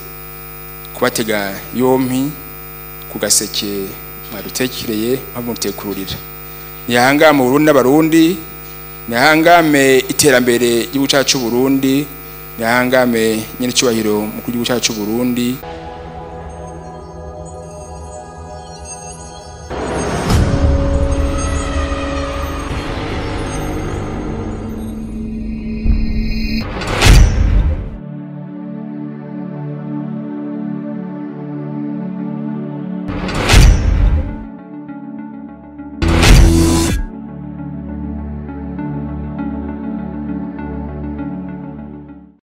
kubatega yompi ku gaseke mwadutekereye mpamutekururira. Nihangame Burundi n'abarundi, nihangame iterambere ry'igihugu cyacu Burundi, nihangame nyiricyubahiro mukuru w'igihugu cyacu Burundi.